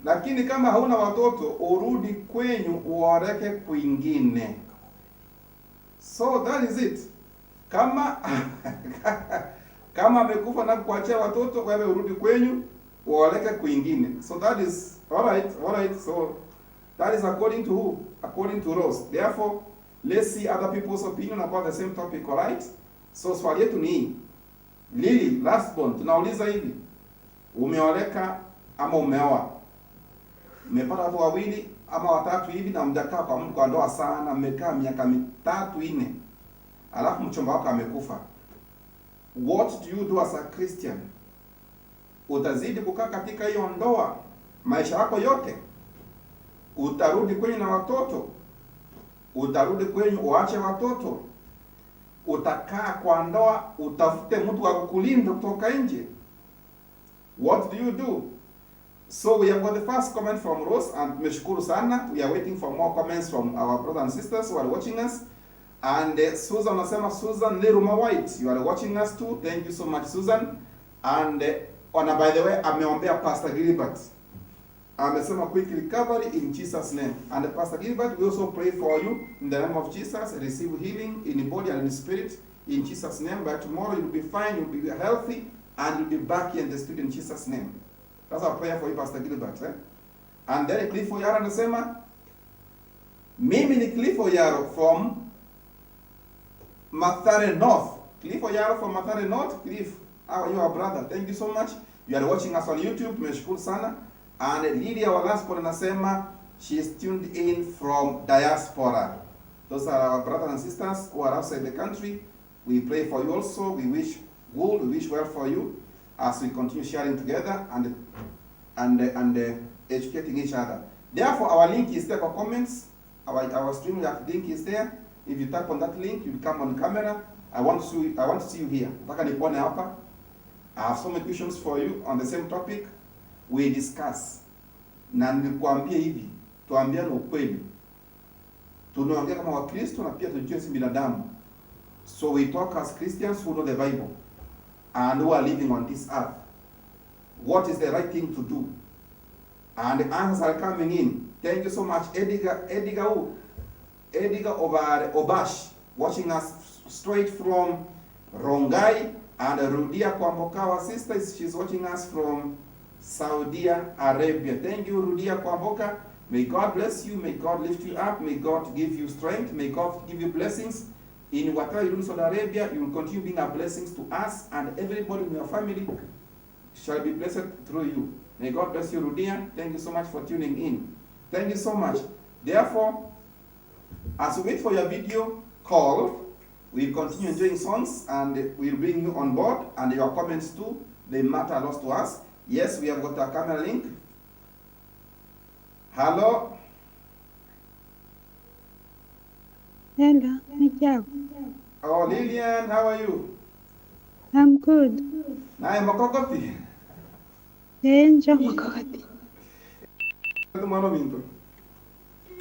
Lakini kama hauna watoto, urudi kwenyu uoreke kwingine. So that is it. Kama kama amekufa na kuachia watoto, wewe urudi kwenyu uoleke kwingine. So that is all right, all right. So that is according to who? According to Rose. Therefore, let's see other people's opinion about the same topic, all right? So swali yetu ni hii. Lily, last born, tunauliza hivi. Umeoleka ama umeoa? Mmepata watu wawili ama watatu hivi na mjakaa kwa ndoa sana, mmekaa miaka 3 4. Alafu mchumba wako amekufa. What do you do as a Christian? Utazidi kukaa katika hiyo ndoa maisha yako yote? Utarudi kwenyu na watoto? Utarudi kwenyu uache watoto? Utakaa kwa ndoa utafute mtu wa kukulinda kutoka nje? What do you do? So we have got the first comment from Rose, and tumeshukuru sana. We are waiting for more comments from our brothers and sisters who are watching us. And Susan anasema, Susan Leruma White, you are watching us too. Thank you so much, Susan. And by the way, ameombea Pastor Gilbert. Amesema quick recovery in Jesus' name. And Pastor Gilbert, we also pray for you in the name of Jesus. Receive healing in body and in spirit in Jesus' name. By tomorrow you'll be fine, you'll be healthy, and you'll be back here in the studio in Jesus' name. That's our prayer for you, Pastor Gilbert. Eh? And then Cliff Oyaro anasema, mimi ni Cliff Oyaro from Mathare North. Cliff Oyaro from Mathare North. Cliff, how are you, our brother? Thank you so much. You are watching us on YouTube. Tumeshukuru sana. And Lydia, our last one, anasema she is tuned in from diaspora. Those are our brothers and sisters who are outside the country. We pray for you also. We wish good, we wish well for you as we continue sharing together and educating each other. Therefore, our link is there for comments. Our stream link is there. If you tap on that link, you'll come on camera. I want to see you here. Nataka nikuone hapa. I have so many questions for you on the same topic. We discuss. Na nilikuambia hivi, tuambiane ukweli. Tunaongea kama Wakristo na pia tujue si binadamu. So we talk as Christians who know the Bible and who are living on this earth. What is the right thing to do? And the answers are coming in. Thank you so much, Edgar Obash, watching us straight from Rongai, and Rudia Kwamboka, our sister, she's watching us from Saudi Arabia. Thank you, Rudia Kwamboka. May God bless you. May God lift you up. May God give you strength. May God give you blessings. In whatever you do in Saudi Arabia, you will continue being a blessing to us, and everybody in your family shall be blessed through you. May God bless you, Rudia. Thank you so much for tuning in. Thank you so much. Therefore, as we wait for your video call, we'll continue enjoying songs and we'll bring you on board, and your comments too. They matter a lot to us. Yes, we have got a camera link. Hello. Hello, Nikiao. Oh, Lillian, how are you? I'm good. Naye makokoti. Enjo makokoti. Mwana minto.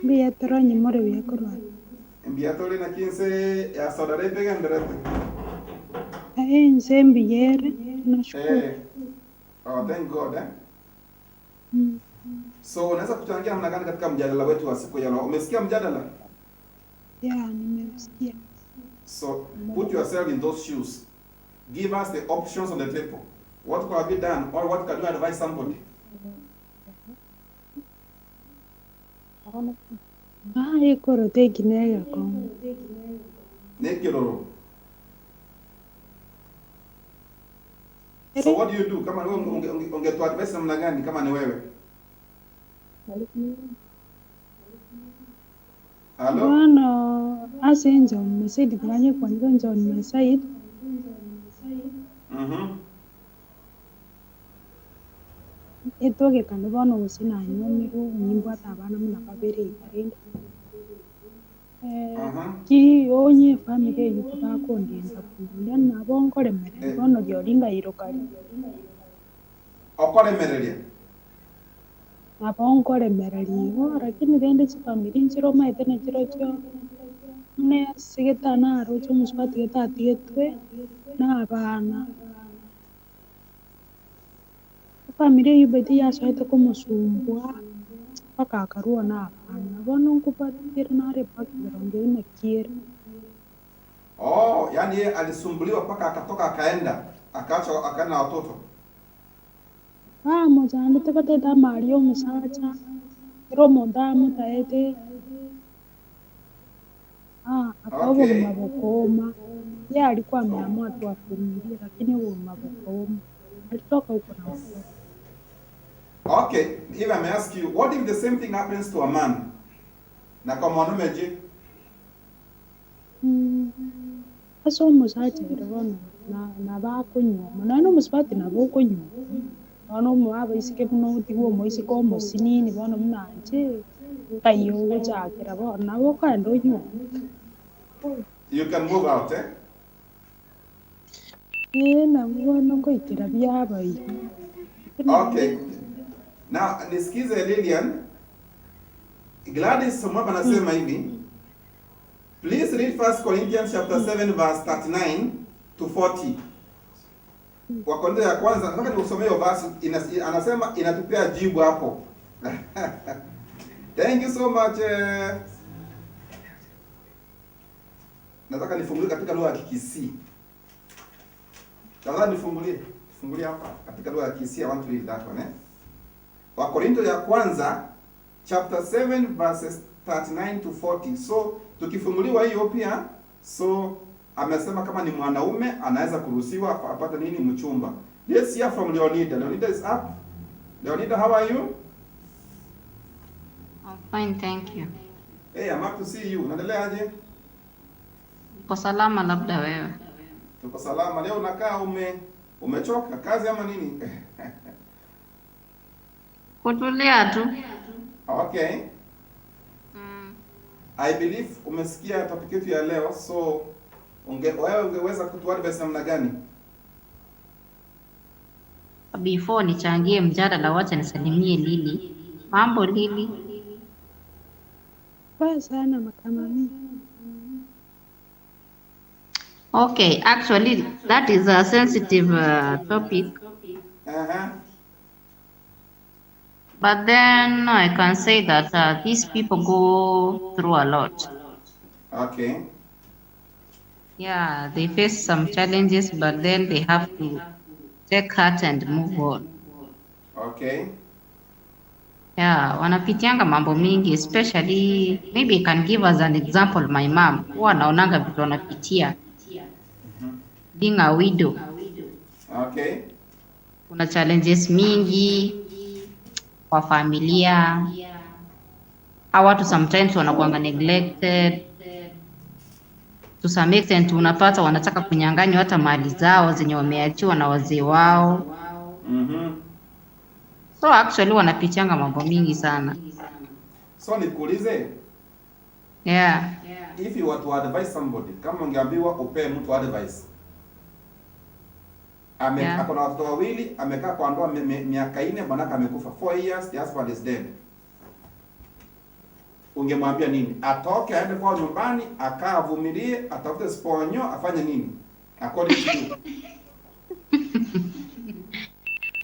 Mbiya toronye more biya korwa. Mbiya tore na kinse ya Saudi Arabia genderete. Enze mbiyere nashukuru. Oh, thank God, eh? So unaweza kuchangia namna gani katika mjadala wetu wa siku ya leo? Umesikia mjadala? Yeah, nimesikia. So put yourself in those shoes. Give us the options on the table. What could have you done or what can you advise somebody? Ah, ekoro tekinega kong'u. Nekiroro. So what do you do? Kama wewe ungetoa advice namna gani kama ni wewe? Hello? Bono ase inche on my side tinganye kwanza inche on my side. Etogekana bono gose nanyomirwe nimbwate abana buna babere iga rende. Ki onye family eywo bakondenda buya nabo nkoremereri bono riori ngairoka Okoremereria. Nabo nkoremereri igo lakini rende chifamiri nchire omaete nachirochio muna ase getanaroche omosubati getatigetwe na abana. Efamiri eywo beti yasoete komosumbua mpaka akarua na abana bono nkobwatikire nare background eywo naki ere. Oh, yani yeye alisumbuliwa mpaka akatoka akaenda, akaacha akaenda na watoto. Bamochandete batete amari ya omosacha, ekero omonto amotaete, akawa obogima bokoma, ye alikuwa ameamua tu avumilie lakini obogima bokoma. Alitoka huko na watoto. Okay, if I may ask you, what if the same thing happens to a man? Na kwa mwanaume je? Ase omosacha ere bono nabo akonywa, naende omosubati nabo okonywa. Bono abaiseke buna otigwe omoiseke omosinini bono buna inche, nkai ogochakera bono nabo okogenda onywe. You can move out, eh? Nabo bono nkoikera biabaire. Okay. Now, nisikize Lilian. Gladys Mwaba anasema hivi. Please read 1 Corinthians chapter 7 verse 39 to 40. Wakorintho ya kwanza, nataka nikusomee hiyo verse, anasema inatupea jibu hapo. Thank you so much. Nataka nifungulie katika lugha ya Kikisii. Nataka nifungulie. Fungulie hapa katika lugha ya Kikisii. I want to read that one, eh? Wakorintho ya kwanza chapter 7 verses 39 to 40. So tukifunguliwa hiyo pia, so amesema kama ni mwanaume anaweza kuruhusiwa apate nini mchumba. Let's hear from Leonida. Leonida is up. Leonida, how are you? I'm fine, thank you. Hey, I'm happy to see you. Unaendeleaje? Uko salama labda wewe? Tuko salama. Leo unakaa umechoka kazi ama nini? Kutulia tu. Okay. I believe umesikia topic yetu ya leo, so wewe ungeweza kutuadvise namna gani? Before nichangie mjadala, wacha nisalimie Lili. Mambo Lili? Poa sana makamami. Okay, actually that is a sensitive topic. But then I can say that these people go through a lot. Okay. Yeah, they face some challenges, but then they have to take heart and move on. Okay. Yeah, wanapitianga mambo mingi, especially maybe I can give us an example, my mom. Huwa naonanga vitu wanapitia. Being a widow. Okay. Kuna challenges mingi kwa familia. Hawa watu sometimes wanakuanga neglected. To some extent unapata wanataka kunyang'anywa hata mali zao zenye wameachiwa na wazee wao. So actually wanapitianga mambo mingi sana. So nikuulize, Yeah. if you were to advise somebody, kama ungeambiwa upee mtu advice. Ako na watoto wawili, amekaa kwa ndoa miaka 4, bwanake amekufa. 4 years, the husband is dead. Ungemwambia nini? Atoke aende kwao nyumbani, akaa avumilie, atafute sponyo, afanye nini? According to you.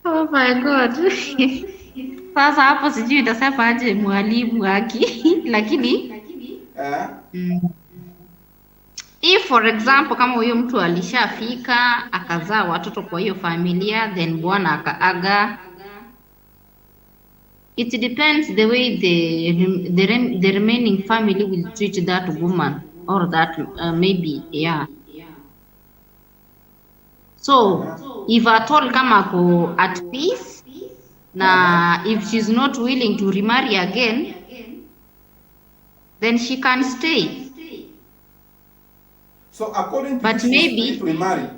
Oh my God. Sasa hapo sijui nitasema aje mwalimu haki, lakini If for example kama huyo mtu alishafika akazaa watoto kwa hiyo familia, then bwana akaaga, it depends the way the remaining family will treat that woman or that maybe, yeah. So if at all kama ako at peace na if she's not willing to remarry again, then she can stay. So according to But you, she's maybe free to remarry.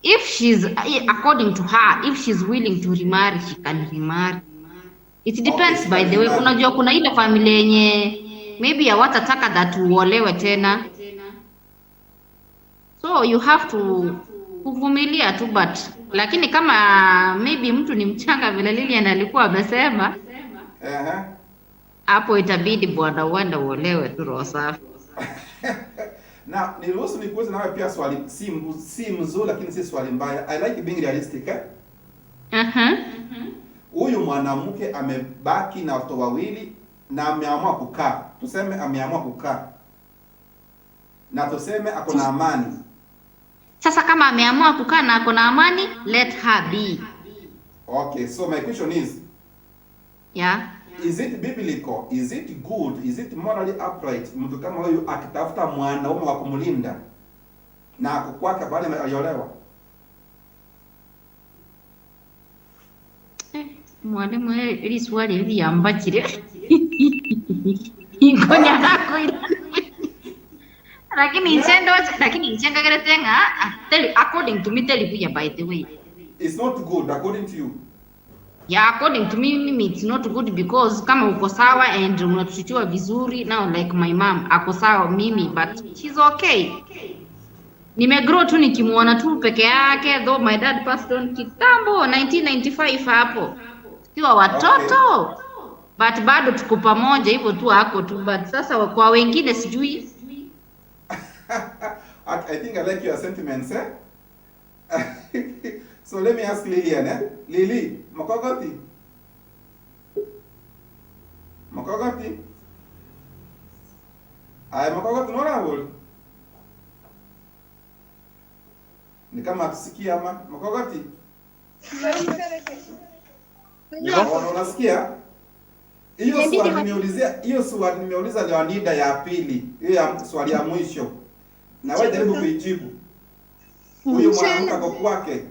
If she's, according to her, if she's willing to remarry, she can remarry. It depends, Okay, she by can the way. remarry. Unajua kuna ile familia yenye maybe hawatataka that uolewe tena, so you have to kuvumilia tu, but lakini kama maybe mtu ni mchanga vile Lilian alikuwa amesema hapo, itabidi bwana uende uolewe tu, roho safi. Na niruhusu nikuulize nawe pia swali, si mzuri lakini si swali mbaya. I like being realistic, eh? Huyu mwanamke amebaki na watoto wawili na ameamua kukaa, tuseme ameamua kukaa na tuseme ako na amani. Sasa kama ameamua kukaa na ako na amani, let her be. Okay, so my question is, Yeah. is it biblical? Is it good? Is it morally upright mtu kama huyu akitafuta mwanaume wa kumlinda na ako kwake bali aliolewa? Mwalimu, ili swali liyambachire ingonya nakwira, lakini nchendo, lakini nchengagerete ng'a according to me tell you, by the way, It's not good according to you. Yeah, according to me, mimi it's not good because kama uko sawa and unatreatiwa vizuri now, like my mom ako sawa mimi, but she's okay. Nimegrow tu nikimuona tu peke yake, though my dad passed on kitambo 1995 hapo tukiwa watoto. But bado tuko pamoja hivyo tu, ako tu, but sasa kwa wengine sijui. I think I like your sentiments, eh? So let me ask Lilian, eh? Lili, Makogoti. Makogoti. Ay, Makogoti unaona bol? Ni kama hatusikii ama Makogoti? Unasikia? Hiyo swali nimeulizia, hiyo swali nimeuliza Leonida ya pili, hiyo ya swali ya mwisho. Na wewe jaribu kuijibu. Huyu mwanamke ako kwake,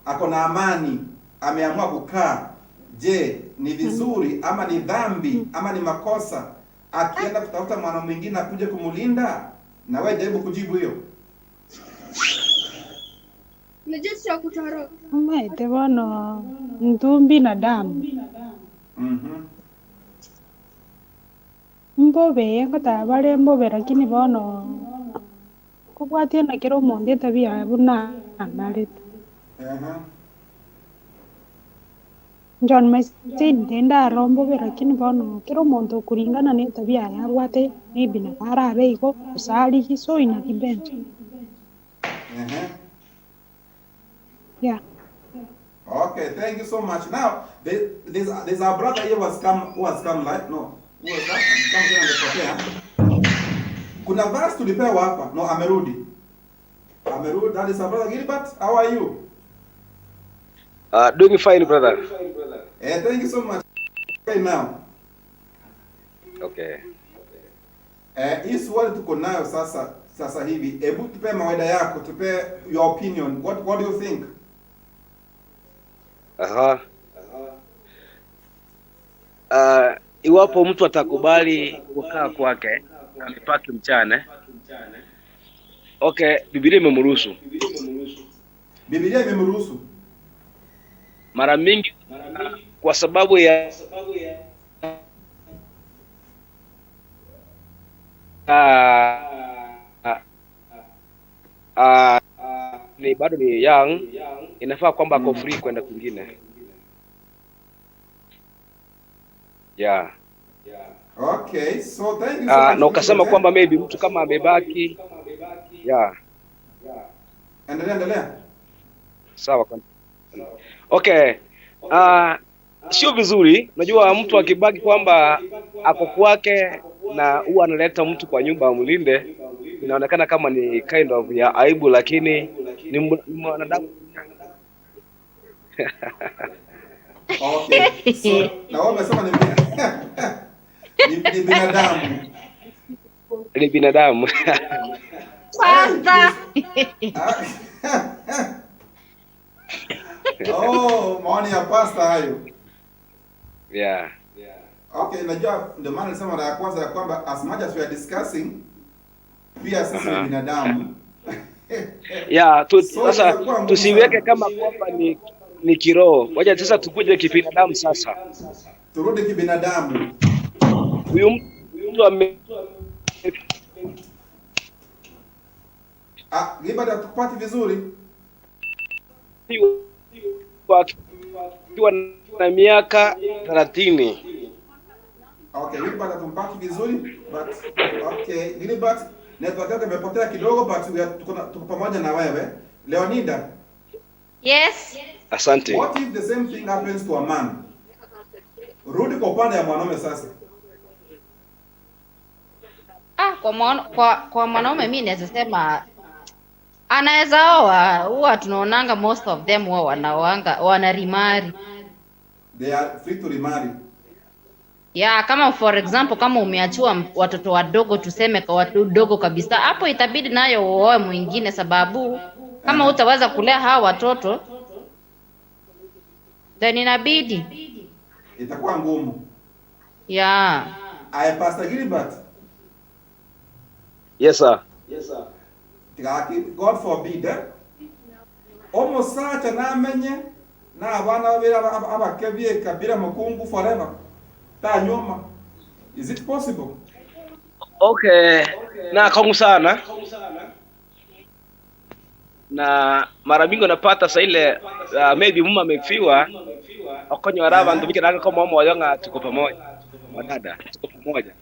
ako na amani, ameamua kukaa. Je, ni vizuri ama ni dhambi ama ni makosa akienda kutafuta mwanaume mwingine akuje kumulinda? Na wewe jaribu kujibu hiyo. Maite bono ntumbi na damu. Mbobe ngotabare mbobe, lakini bono kobwatie na kero omonto etabia buna narete. John Macy ndaro mbobe, lakini bono kero omonto okuringana na etabia yabwate maybe nabarabe igo osarigi, so ina depend. Yeah. Okay, thank you so much. Now, there's our brother here who has come live. No, who was that? Kama tena amepotea. Kuna verse tulipewa hapa. No, amerudi. Amerudi. That is our brother Gilbert. How are you? Doing fine, brother. Thank you so much. Okay, now. Okay. Hii swali tuko nayo sasa hivi. Hebu tupe mawaida yako, tupe your opinion. What do you think? Aha. Iwapo mtu atakubali kukaa kwake amepaki mchana. Okay, Biblia imemruhusu. Biblia imemruhusu. Mara mingi kwa sababu ya ni bado ni young, inafaa kwamba ako free kwenda kwingine. Yeah. Okay, so thank you so much. Na ukasema kwamba maybe mtu kama amebaki. Yeah. Endelea, endelea. Sawa. Okay. Sio vizuri. Unajua mtu akibaki kwamba ako kwake na huwa analeta mtu kwa nyumba amlinde, inaonekana kama ni kind of ya aibu, lakini ni mwanadamu. Okay. So, na wewe umesema ni binadamu. Ni binadamu. Pastor. Oh, maoni ya pasta hayo. Yeah. Okay, najua ndio maana nilisema mara ya kwanza ya kwamba as much as we are discussing pia sisi ni binadamu. Yeah, So sasa itakuwa ngumu tusiweke sana. kama kwamba ni kiroho. Wacha sasa tukuje kibinadamu sasa. Turudi kibinadamu. Huyu mtu ame Ah, Gilbert hatukupati vizuri. akiwa na miaka 30. Okay, Gilbert hatumpati vizuri but okay, Gilbert network yako imepotea kidogo but we are, tuko pamoja na wewe. Leonida, Yes. Asante. what if the same thing happens to a man? Rudi kwa upande ya mwanaume sasa. Ah, kwa mwanaume mi naweza sema anaweza oa, huwa tunaonanga most of them huwa wanaoanga wanarimari. They are free to remarry. Yeah, kama for example kama umeachiwa watoto wadogo, tuseme kwa wadogo kabisa, hapo itabidi nayo uoe mwingine, sababu kama utaweza kulea hawa watoto then inabidi Itakuwa ngumu. yeah. Aya, Pastor Gilbert, Yes sir. Tigaki, God forbid, eh? Omusacha namenye na abana babiri abakebye kabira mukungu forever. Tanyoma. Is it possible? Okay. Na kongu sana. Na mara mingi unapata sa ile maybe mama amefiwa okonyora abantu bikiraga koma omoyo ng'a tuko pamoja. Wadada tuko pamoja.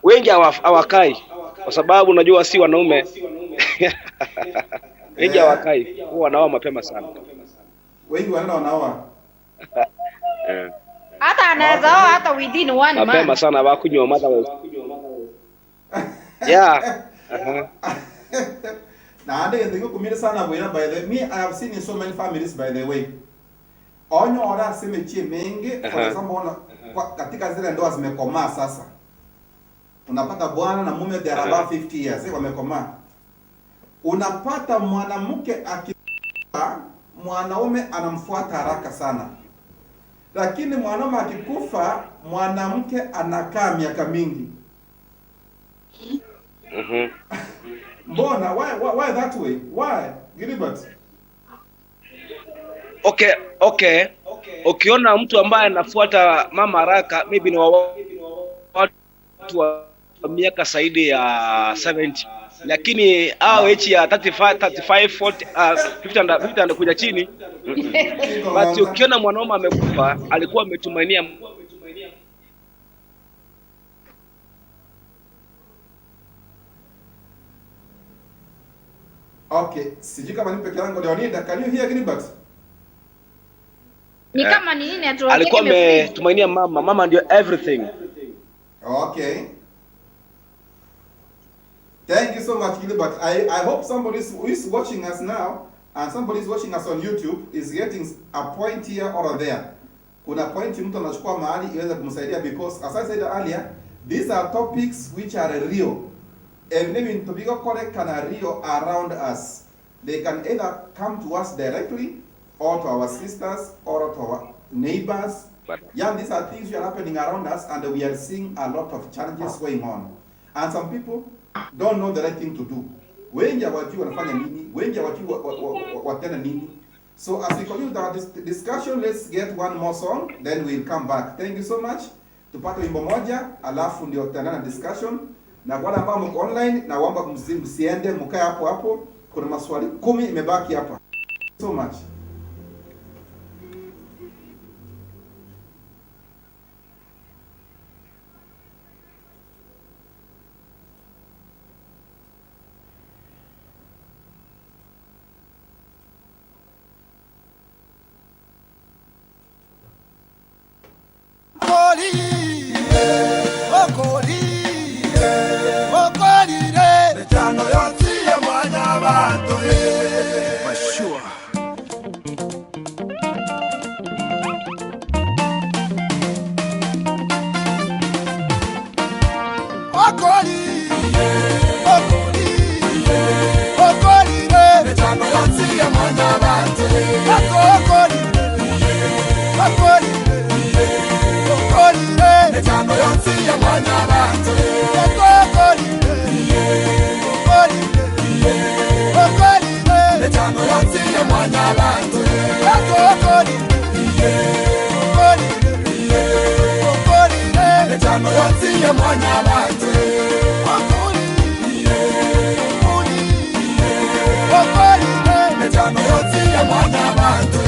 Wengi hawakai kwa sababu unajua si wanaume. Wengi hawakai, huwa wanaoa mapema sana. Wengi wanaenda wanaoa. Hata anaweza oa hata within one Mapema month. sana wakunywa mother. Yeah. Na ande ndio kumira sana bwira by the me I have seen in so many families by the way. Onyo ora seme mengi for example ona katika zile ndoa zimekomaa sasa. Unapata bwana na mume they are about 50 years wamekomaa. Unapata mwanamke akikufa, mwanaume anamfuata haraka sana. Lakini mwanaume akikufa, mwanamke anakaa miaka mingi. Mbona why that way? Why? Gilbert? Okay. Ukiona mtu ambaye anafuata mama haraka maybe ni watu wa miaka zaidi ya 70, lakini hao age ya 35, 40, 50 and kuja chini. But ukiona mwanaume amekufa, alikuwa ametumainia Okay, sijui kama ni peke yangu Leonida, can you hear Gilbert? Ni kama ni nini atuweke alikuwa ametumainia mama, mama ndio everything. Okay. Thank you so much, Gilbert. I hope somebody who is watching us now and somebody is watching us on YouTube is getting a point here or there. Kuna point mtu anachukua mahali iweze kumsaidia because as I said earlier, these are topics which are real. And maybe Tobigo can are real around us. They can either come to us directly or to our sisters or to our neighbors. Yeah, these are things which are happening around us and we are seeing a lot of challenges going on. And some people don't know the right thing to do. Wengi hawajui wanafanya nini, wengi hawajui watenda nini. So as we continue our discussion, let's get one more song, then we'll come back. Thank you so much. Tupate wimbo moja, alafu ndio tutaendelea na discussion. Na kwa wale ambao mko online, naomba msiende, mkae hapo hapo. Kuna maswali 10 imebaki hapa. So much. Mechano yonsi ya mwanyabantu Okolile Okolile Okolile Mechano yonsi ya mwanyabantu Okolile Okolile Okolile Mechano yonsi ya mwanyabantu.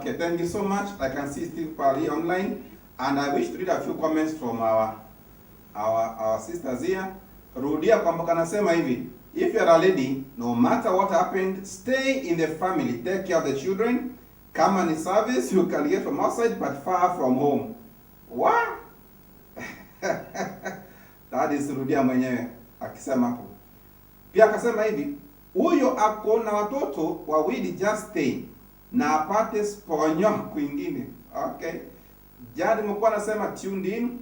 Okay, thank you so much. I can see Steve Pali online, and I wish to read a few comments from our sisters here. Rudia kwamba kanasema hivi, if you are a lady, no matter what happened, stay in the family, take care of the children. Kama ni service you can get from outside but far from home. What? That is Rudia mwenyewe akisema hapo. Pia akasema hivi, huyo ako na watoto wawili, just stay na apate sponyo kwingine. Okay. Jadi mkuu anasema tuned in.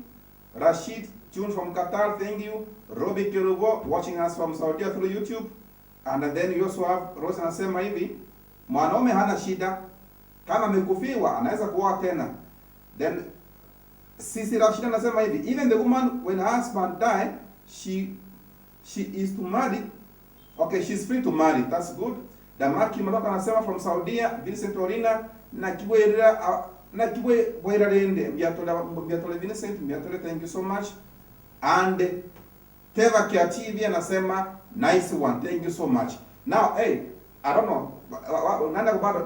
Rashid tuned from Qatar, thank you. Robbie Kerubo watching us from Saudi through YouTube. And then you also have Rose anasema hivi, mwanaume hana shida kama amekufiwa anaweza kuoa tena. Then Sisi Rashid anasema hivi, even the woman when her husband die, she is to marry. Okay, she's free to marry. That's good. Damaki Maloka anasema from Saudia, Vincent Orina na Kibwera na Kibwera Rende, Mbiatole Vincent, Mbiatole, thank you so much. And Teva Kia TV anasema nice one, thank you so much. Now, hey, I don't know. Nanda bado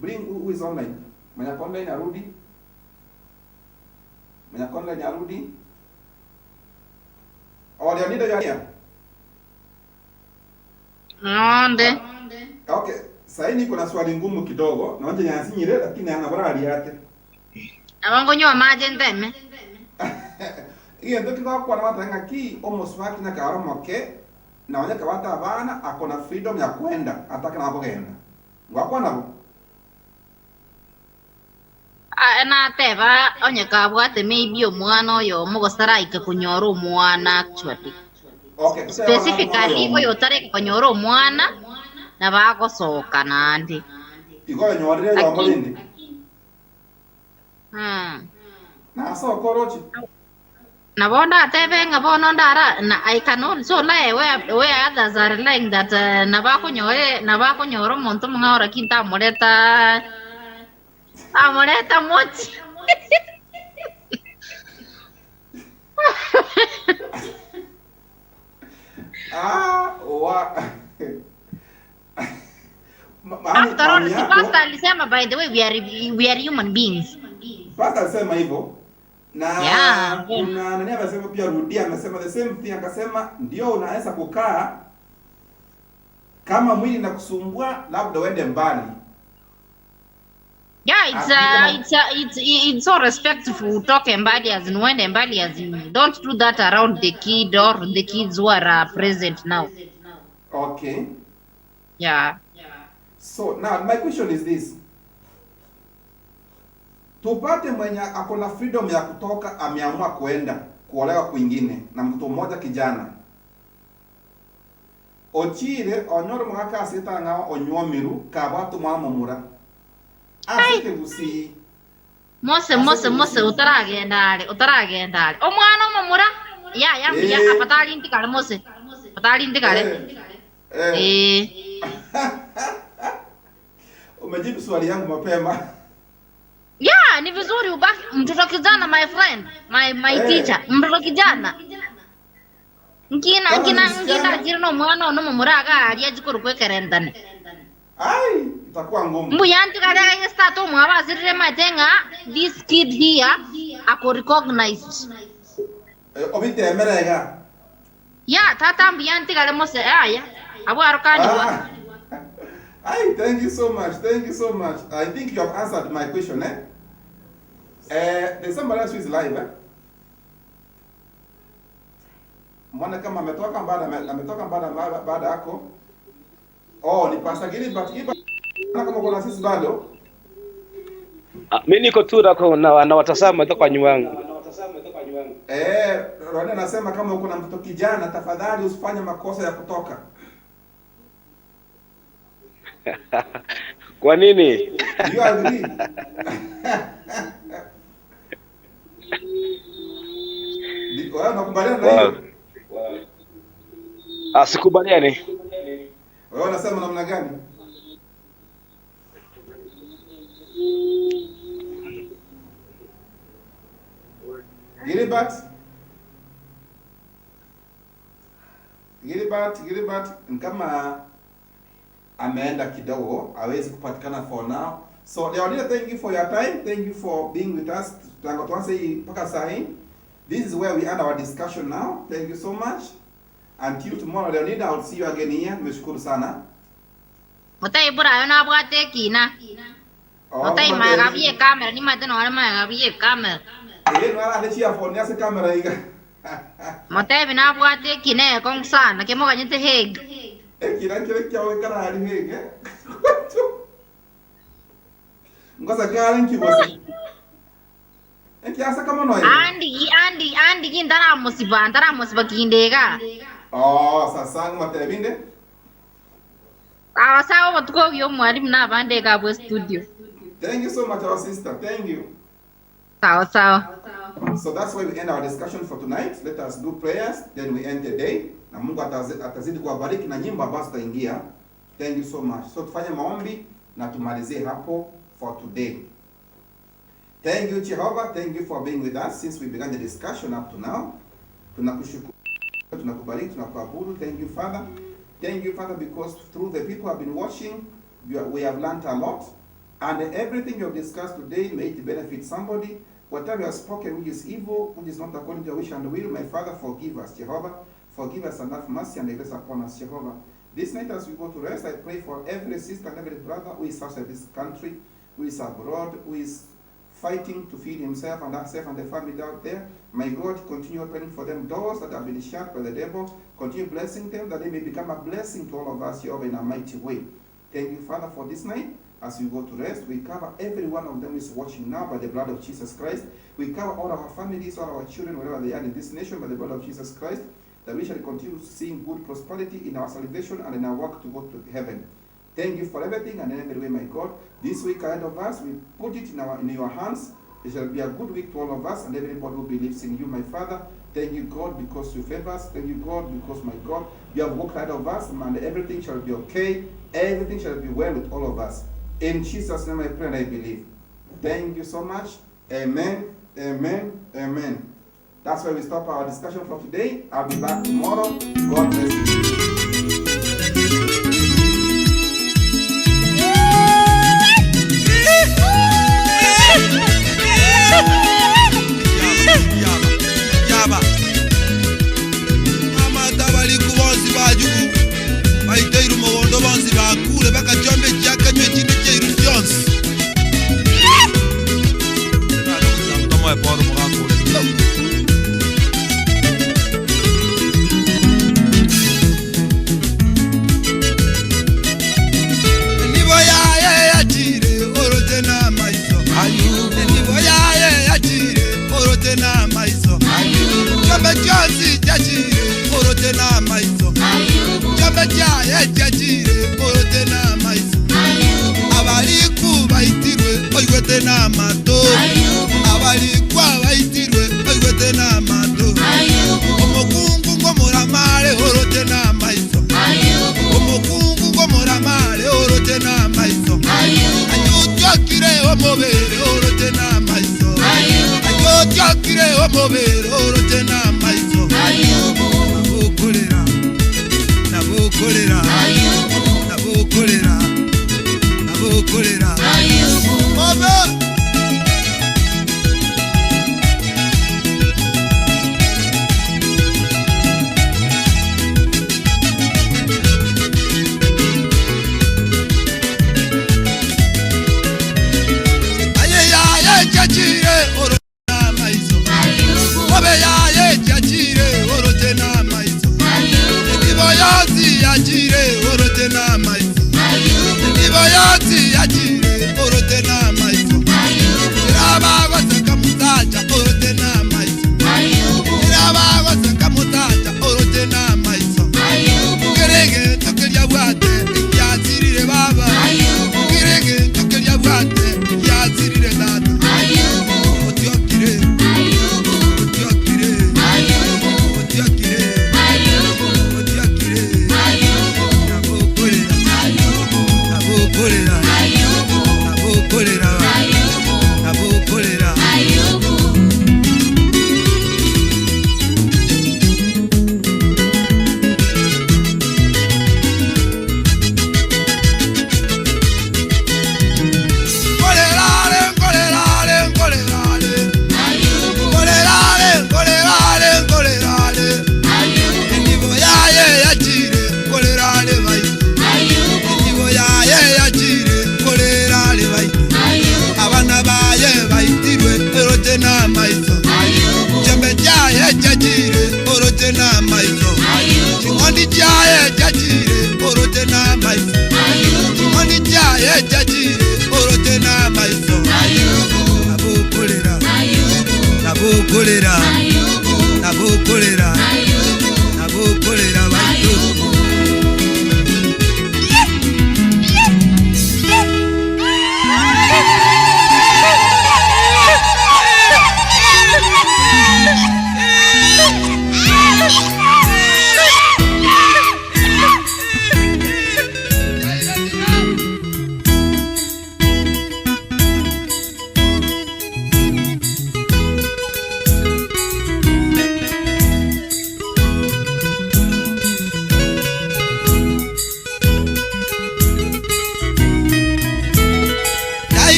bring who is online. Mwenye online arudi. Mwenye online arudi. Oh, Leonida, you are here. Nonde. Okay, sasa niko na swali ngumu kidogo. Naonja nyasinyire lakini ana bora yake. Abango nywa maje ndeme. Iyo ndio kwa kwa watu nga ki almost waki na karomoke na wanyaka wata abana akona freedom ya kwenda ataka na kugenda. Ngwakwa nabo. Na teba onyeka bwate maybe omwana oyo mugosaraika kunyora omwana actually. Okay, specifically oyo otareka kunyora omwana na bagosoka nandi. Igo nyorire yo molindi. Na so korochi. Na bonda atebe nga bono ndara na I can also lie where others are lying that na bakunyore na bakunyora omonto mung'aora kinta amoreta amoreta mochi. Ah, wa After all, si pastor alisema, by the way, we are human beings. Pastor alisema hivyo. Na yeah. Kuna nani amesema pia, Rudia amesema the same thing, akasema ndio unaweza kukaa kama mwili na kusumbua, labda uende mbali. Yeah, it's so respectful utoke mbali as in uende mbali as in don't do that around the kid or the kids who are present now. Okay. Yeah. So now my question is this. Tupate mwenye akona freedom ya kutoka ameamua kuenda kuolewa kwingine na mtoto mmoja kijana. Ochire onyoro mwaka asita ngao onywomiru kabatu mwa mumura. Asite gusi. Mose mose mose utaragenda ale utaragenda ale. Omwana mumura ya ya ya afatali ntikale mose. Afatali ntikale. Eh. Umejibu swali yangu mapema. Yeah, ni vizuri ubaki mtoto kijana, my friend, my teacher, mtoto kijana. Nkina nkina nkina jirno mwana ono mumuraga ali ajikuru kwekerendane. Ai, itakuwa ngumu. Mbuya ntikale kanye start omwaba azirire matenga this kid here ako recognized. Obite emerega. Yeah, tata mbuya ntikale mose aya. Abo arokani wa. Ay, thank you so much. Thank you so much. I think you have answered my question, eh? There's somebody else who is live, eh? Mwana kama ametoka baada baada yako. Oh, ni Pastor Gilbert. Gilbert kama kuna sisi bado. Mimi niko tu na watazama toka nyuma yangu. Rani anasema kama uko na mtoto kijana tafadhali usifanye makosa ya kutoka. Kwa nini? You agree? Wewe unakubaliana na hiyo? Ah, sikubaliani. Wewe unasema namna gani? Gilbert? Gilbert kama ameenda kidogo, hawezi kupatikana for now. So Leonida, thank you for your time. Thank you for being with us. Tangu tuanze hii mpaka saa hii. This is where we end our discussion now. Thank you so much. Until tomorrow, Leonida, I'll see you again here. Nimeshukuru sana. Otaibura ayo nabwate ekina. Oh, Otaimaga bie camera nimate nore maega bie camera. Eh, no ara chia phone yase camera iga. Motebi nabwate ekina ekong sana kemoganyete heg. Ekina kile kyawe kana hali hege. Ngoza kare nkibose. Ekiasa kama noye. Andi andi andi ki ndaramusiba ndaramusiba kindega. Oh, sasa ngmatebinde. Sawa sawa botuko gyo mwalimu nabandega abwe studio. Thank you so much, our sister. Thank you. Sawa sawa. So that's why we end our discussion for tonight. Let us do prayers, then we end the day. Na Mungu atazidi kuwabariki na nyimbo ambazo tutaingia. Thank you so much. So tufanye maombi na tumalizie hapo for today. Thank you, Jehovah. Thank you for being with us since we began the discussion up to now. Tunakushukuru, tunakubariki, tunakuabudu. Thank you, Father. Thank you, Father, because through the people who have been watching, we have learned a lot. And everything you have discussed today, may it benefit somebody. Whatever you have spoken, which is evil, which is not according to your wish and will, my Father, forgive us, Jehovah. Forgive us and have mercy and grace upon us, Jehovah. This night as we go to rest, I pray for every sister and every brother who is outside this country, who is abroad, who is fighting to feed himself and herself and the family out there. May God continue opening for them doors that have been shut by the devil. Continue blessing them that they may become a blessing to all of us, Jehovah, in a mighty way. Thank you, Father, for this night. As we go to rest, we cover every one of them who is watching now by the blood of Jesus Christ. We cover all our families, all our children, wherever they are in this nation, by the blood of Jesus Christ, that we shall continue seeing good prosperity in our salvation and in our work to go to heaven. Thank you for everything and in every way, my God. This week ahead of us, we put it in your hands. It shall be a good week to all of us and everybody who believes in you, my Father. Thank you, God, because you favor us. Thank you, God, because, my God, you have walked ahead of us, and everything shall be okay. Everything shall be well with all of us. In Jesus' name I pray and I believe. Thank you so much. Amen, amen, amen. That's where we stop our discussion for today. I'll be back tomorrow. God bless you. Yaba amata bali ku bonsi bajugu baiteire omugondo bonsi bakure bakachombe kyakanywa ekindi kyairu kyonsi. Nibo yaye yachire orote na maiso. Nibo yaye yachire orote na maiso. Chombe kyonsi kyachire orote na maiso. Chombe kyaye kyachire orote na maiso. Abaliku baitirwe oigwete na mato. Abalikwa baitirwe oigwete na mato. Omukungu ngomuramare orote na maiso. Omukungu ngomuramare orote na maiso. Ayotyokire omobere orote na maiso. Ayotyokire omobere orote na maiso. Nabukolera, nabukolera, nabukolera, nabukolera. Obe! Aye yaye chachire oro na maiso. Obe yaye.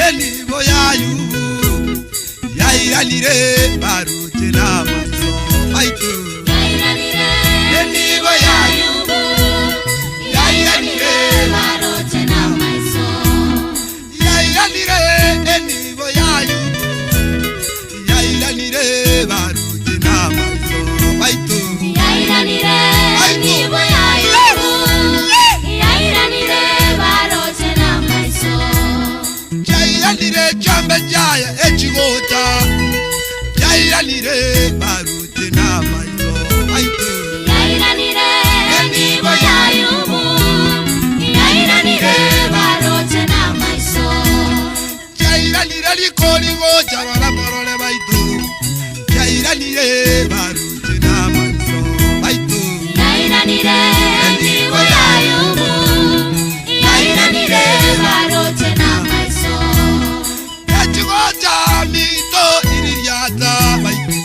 Enibo yayubu yairanire baruche n'amaiso baitu. Enibo yayubu yairanire baruche n'amaiso. Yairanire enibo yayubu yairanire baruche n'amaiso baitu. Yairanire enibo yayubu yairanire baruche n'amaiso. Yairanire chombe chaya echigota yairanire baruche n'amaiso baitu. Yairanire enibo yayubu yairanire baruche n'amaiso. Yairanire likoligocha baraporore baitu. Yairanire baruche n'amaiso baitu. Yairanire enibo yayubu yairanire baruche n'amaiso. Echigocha mito iririata baitu.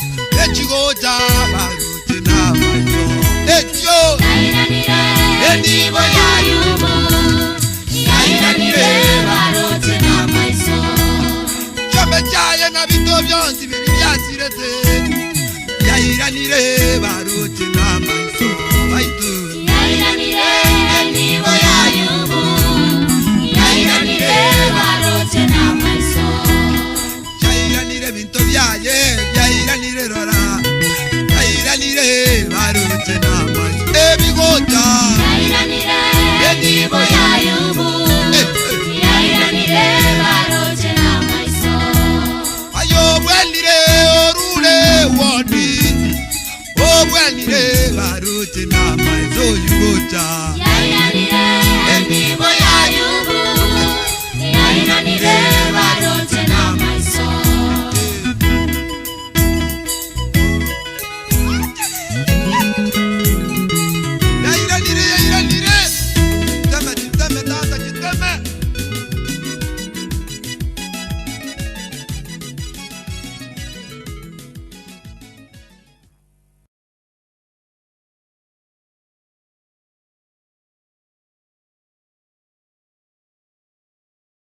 Echigocha baruche n'amaiso ekyo. Yairanire enibo yayubu yairanire baruche n'amaiso. Chombe chaye na bito byonsi biri byasirete yairanire baruche n'amaiso baitu. Yairanire enibo yayubu yairanire baruche n'amaiso. Yairanire bintu byaye yairanire rora yairanire baruche n'amaiso ebigocha. Yairanire enibo yayubu yairanire baruche n'amaiso. Ayobwenire orure woni obwenire baruche n'amaiso yugocha.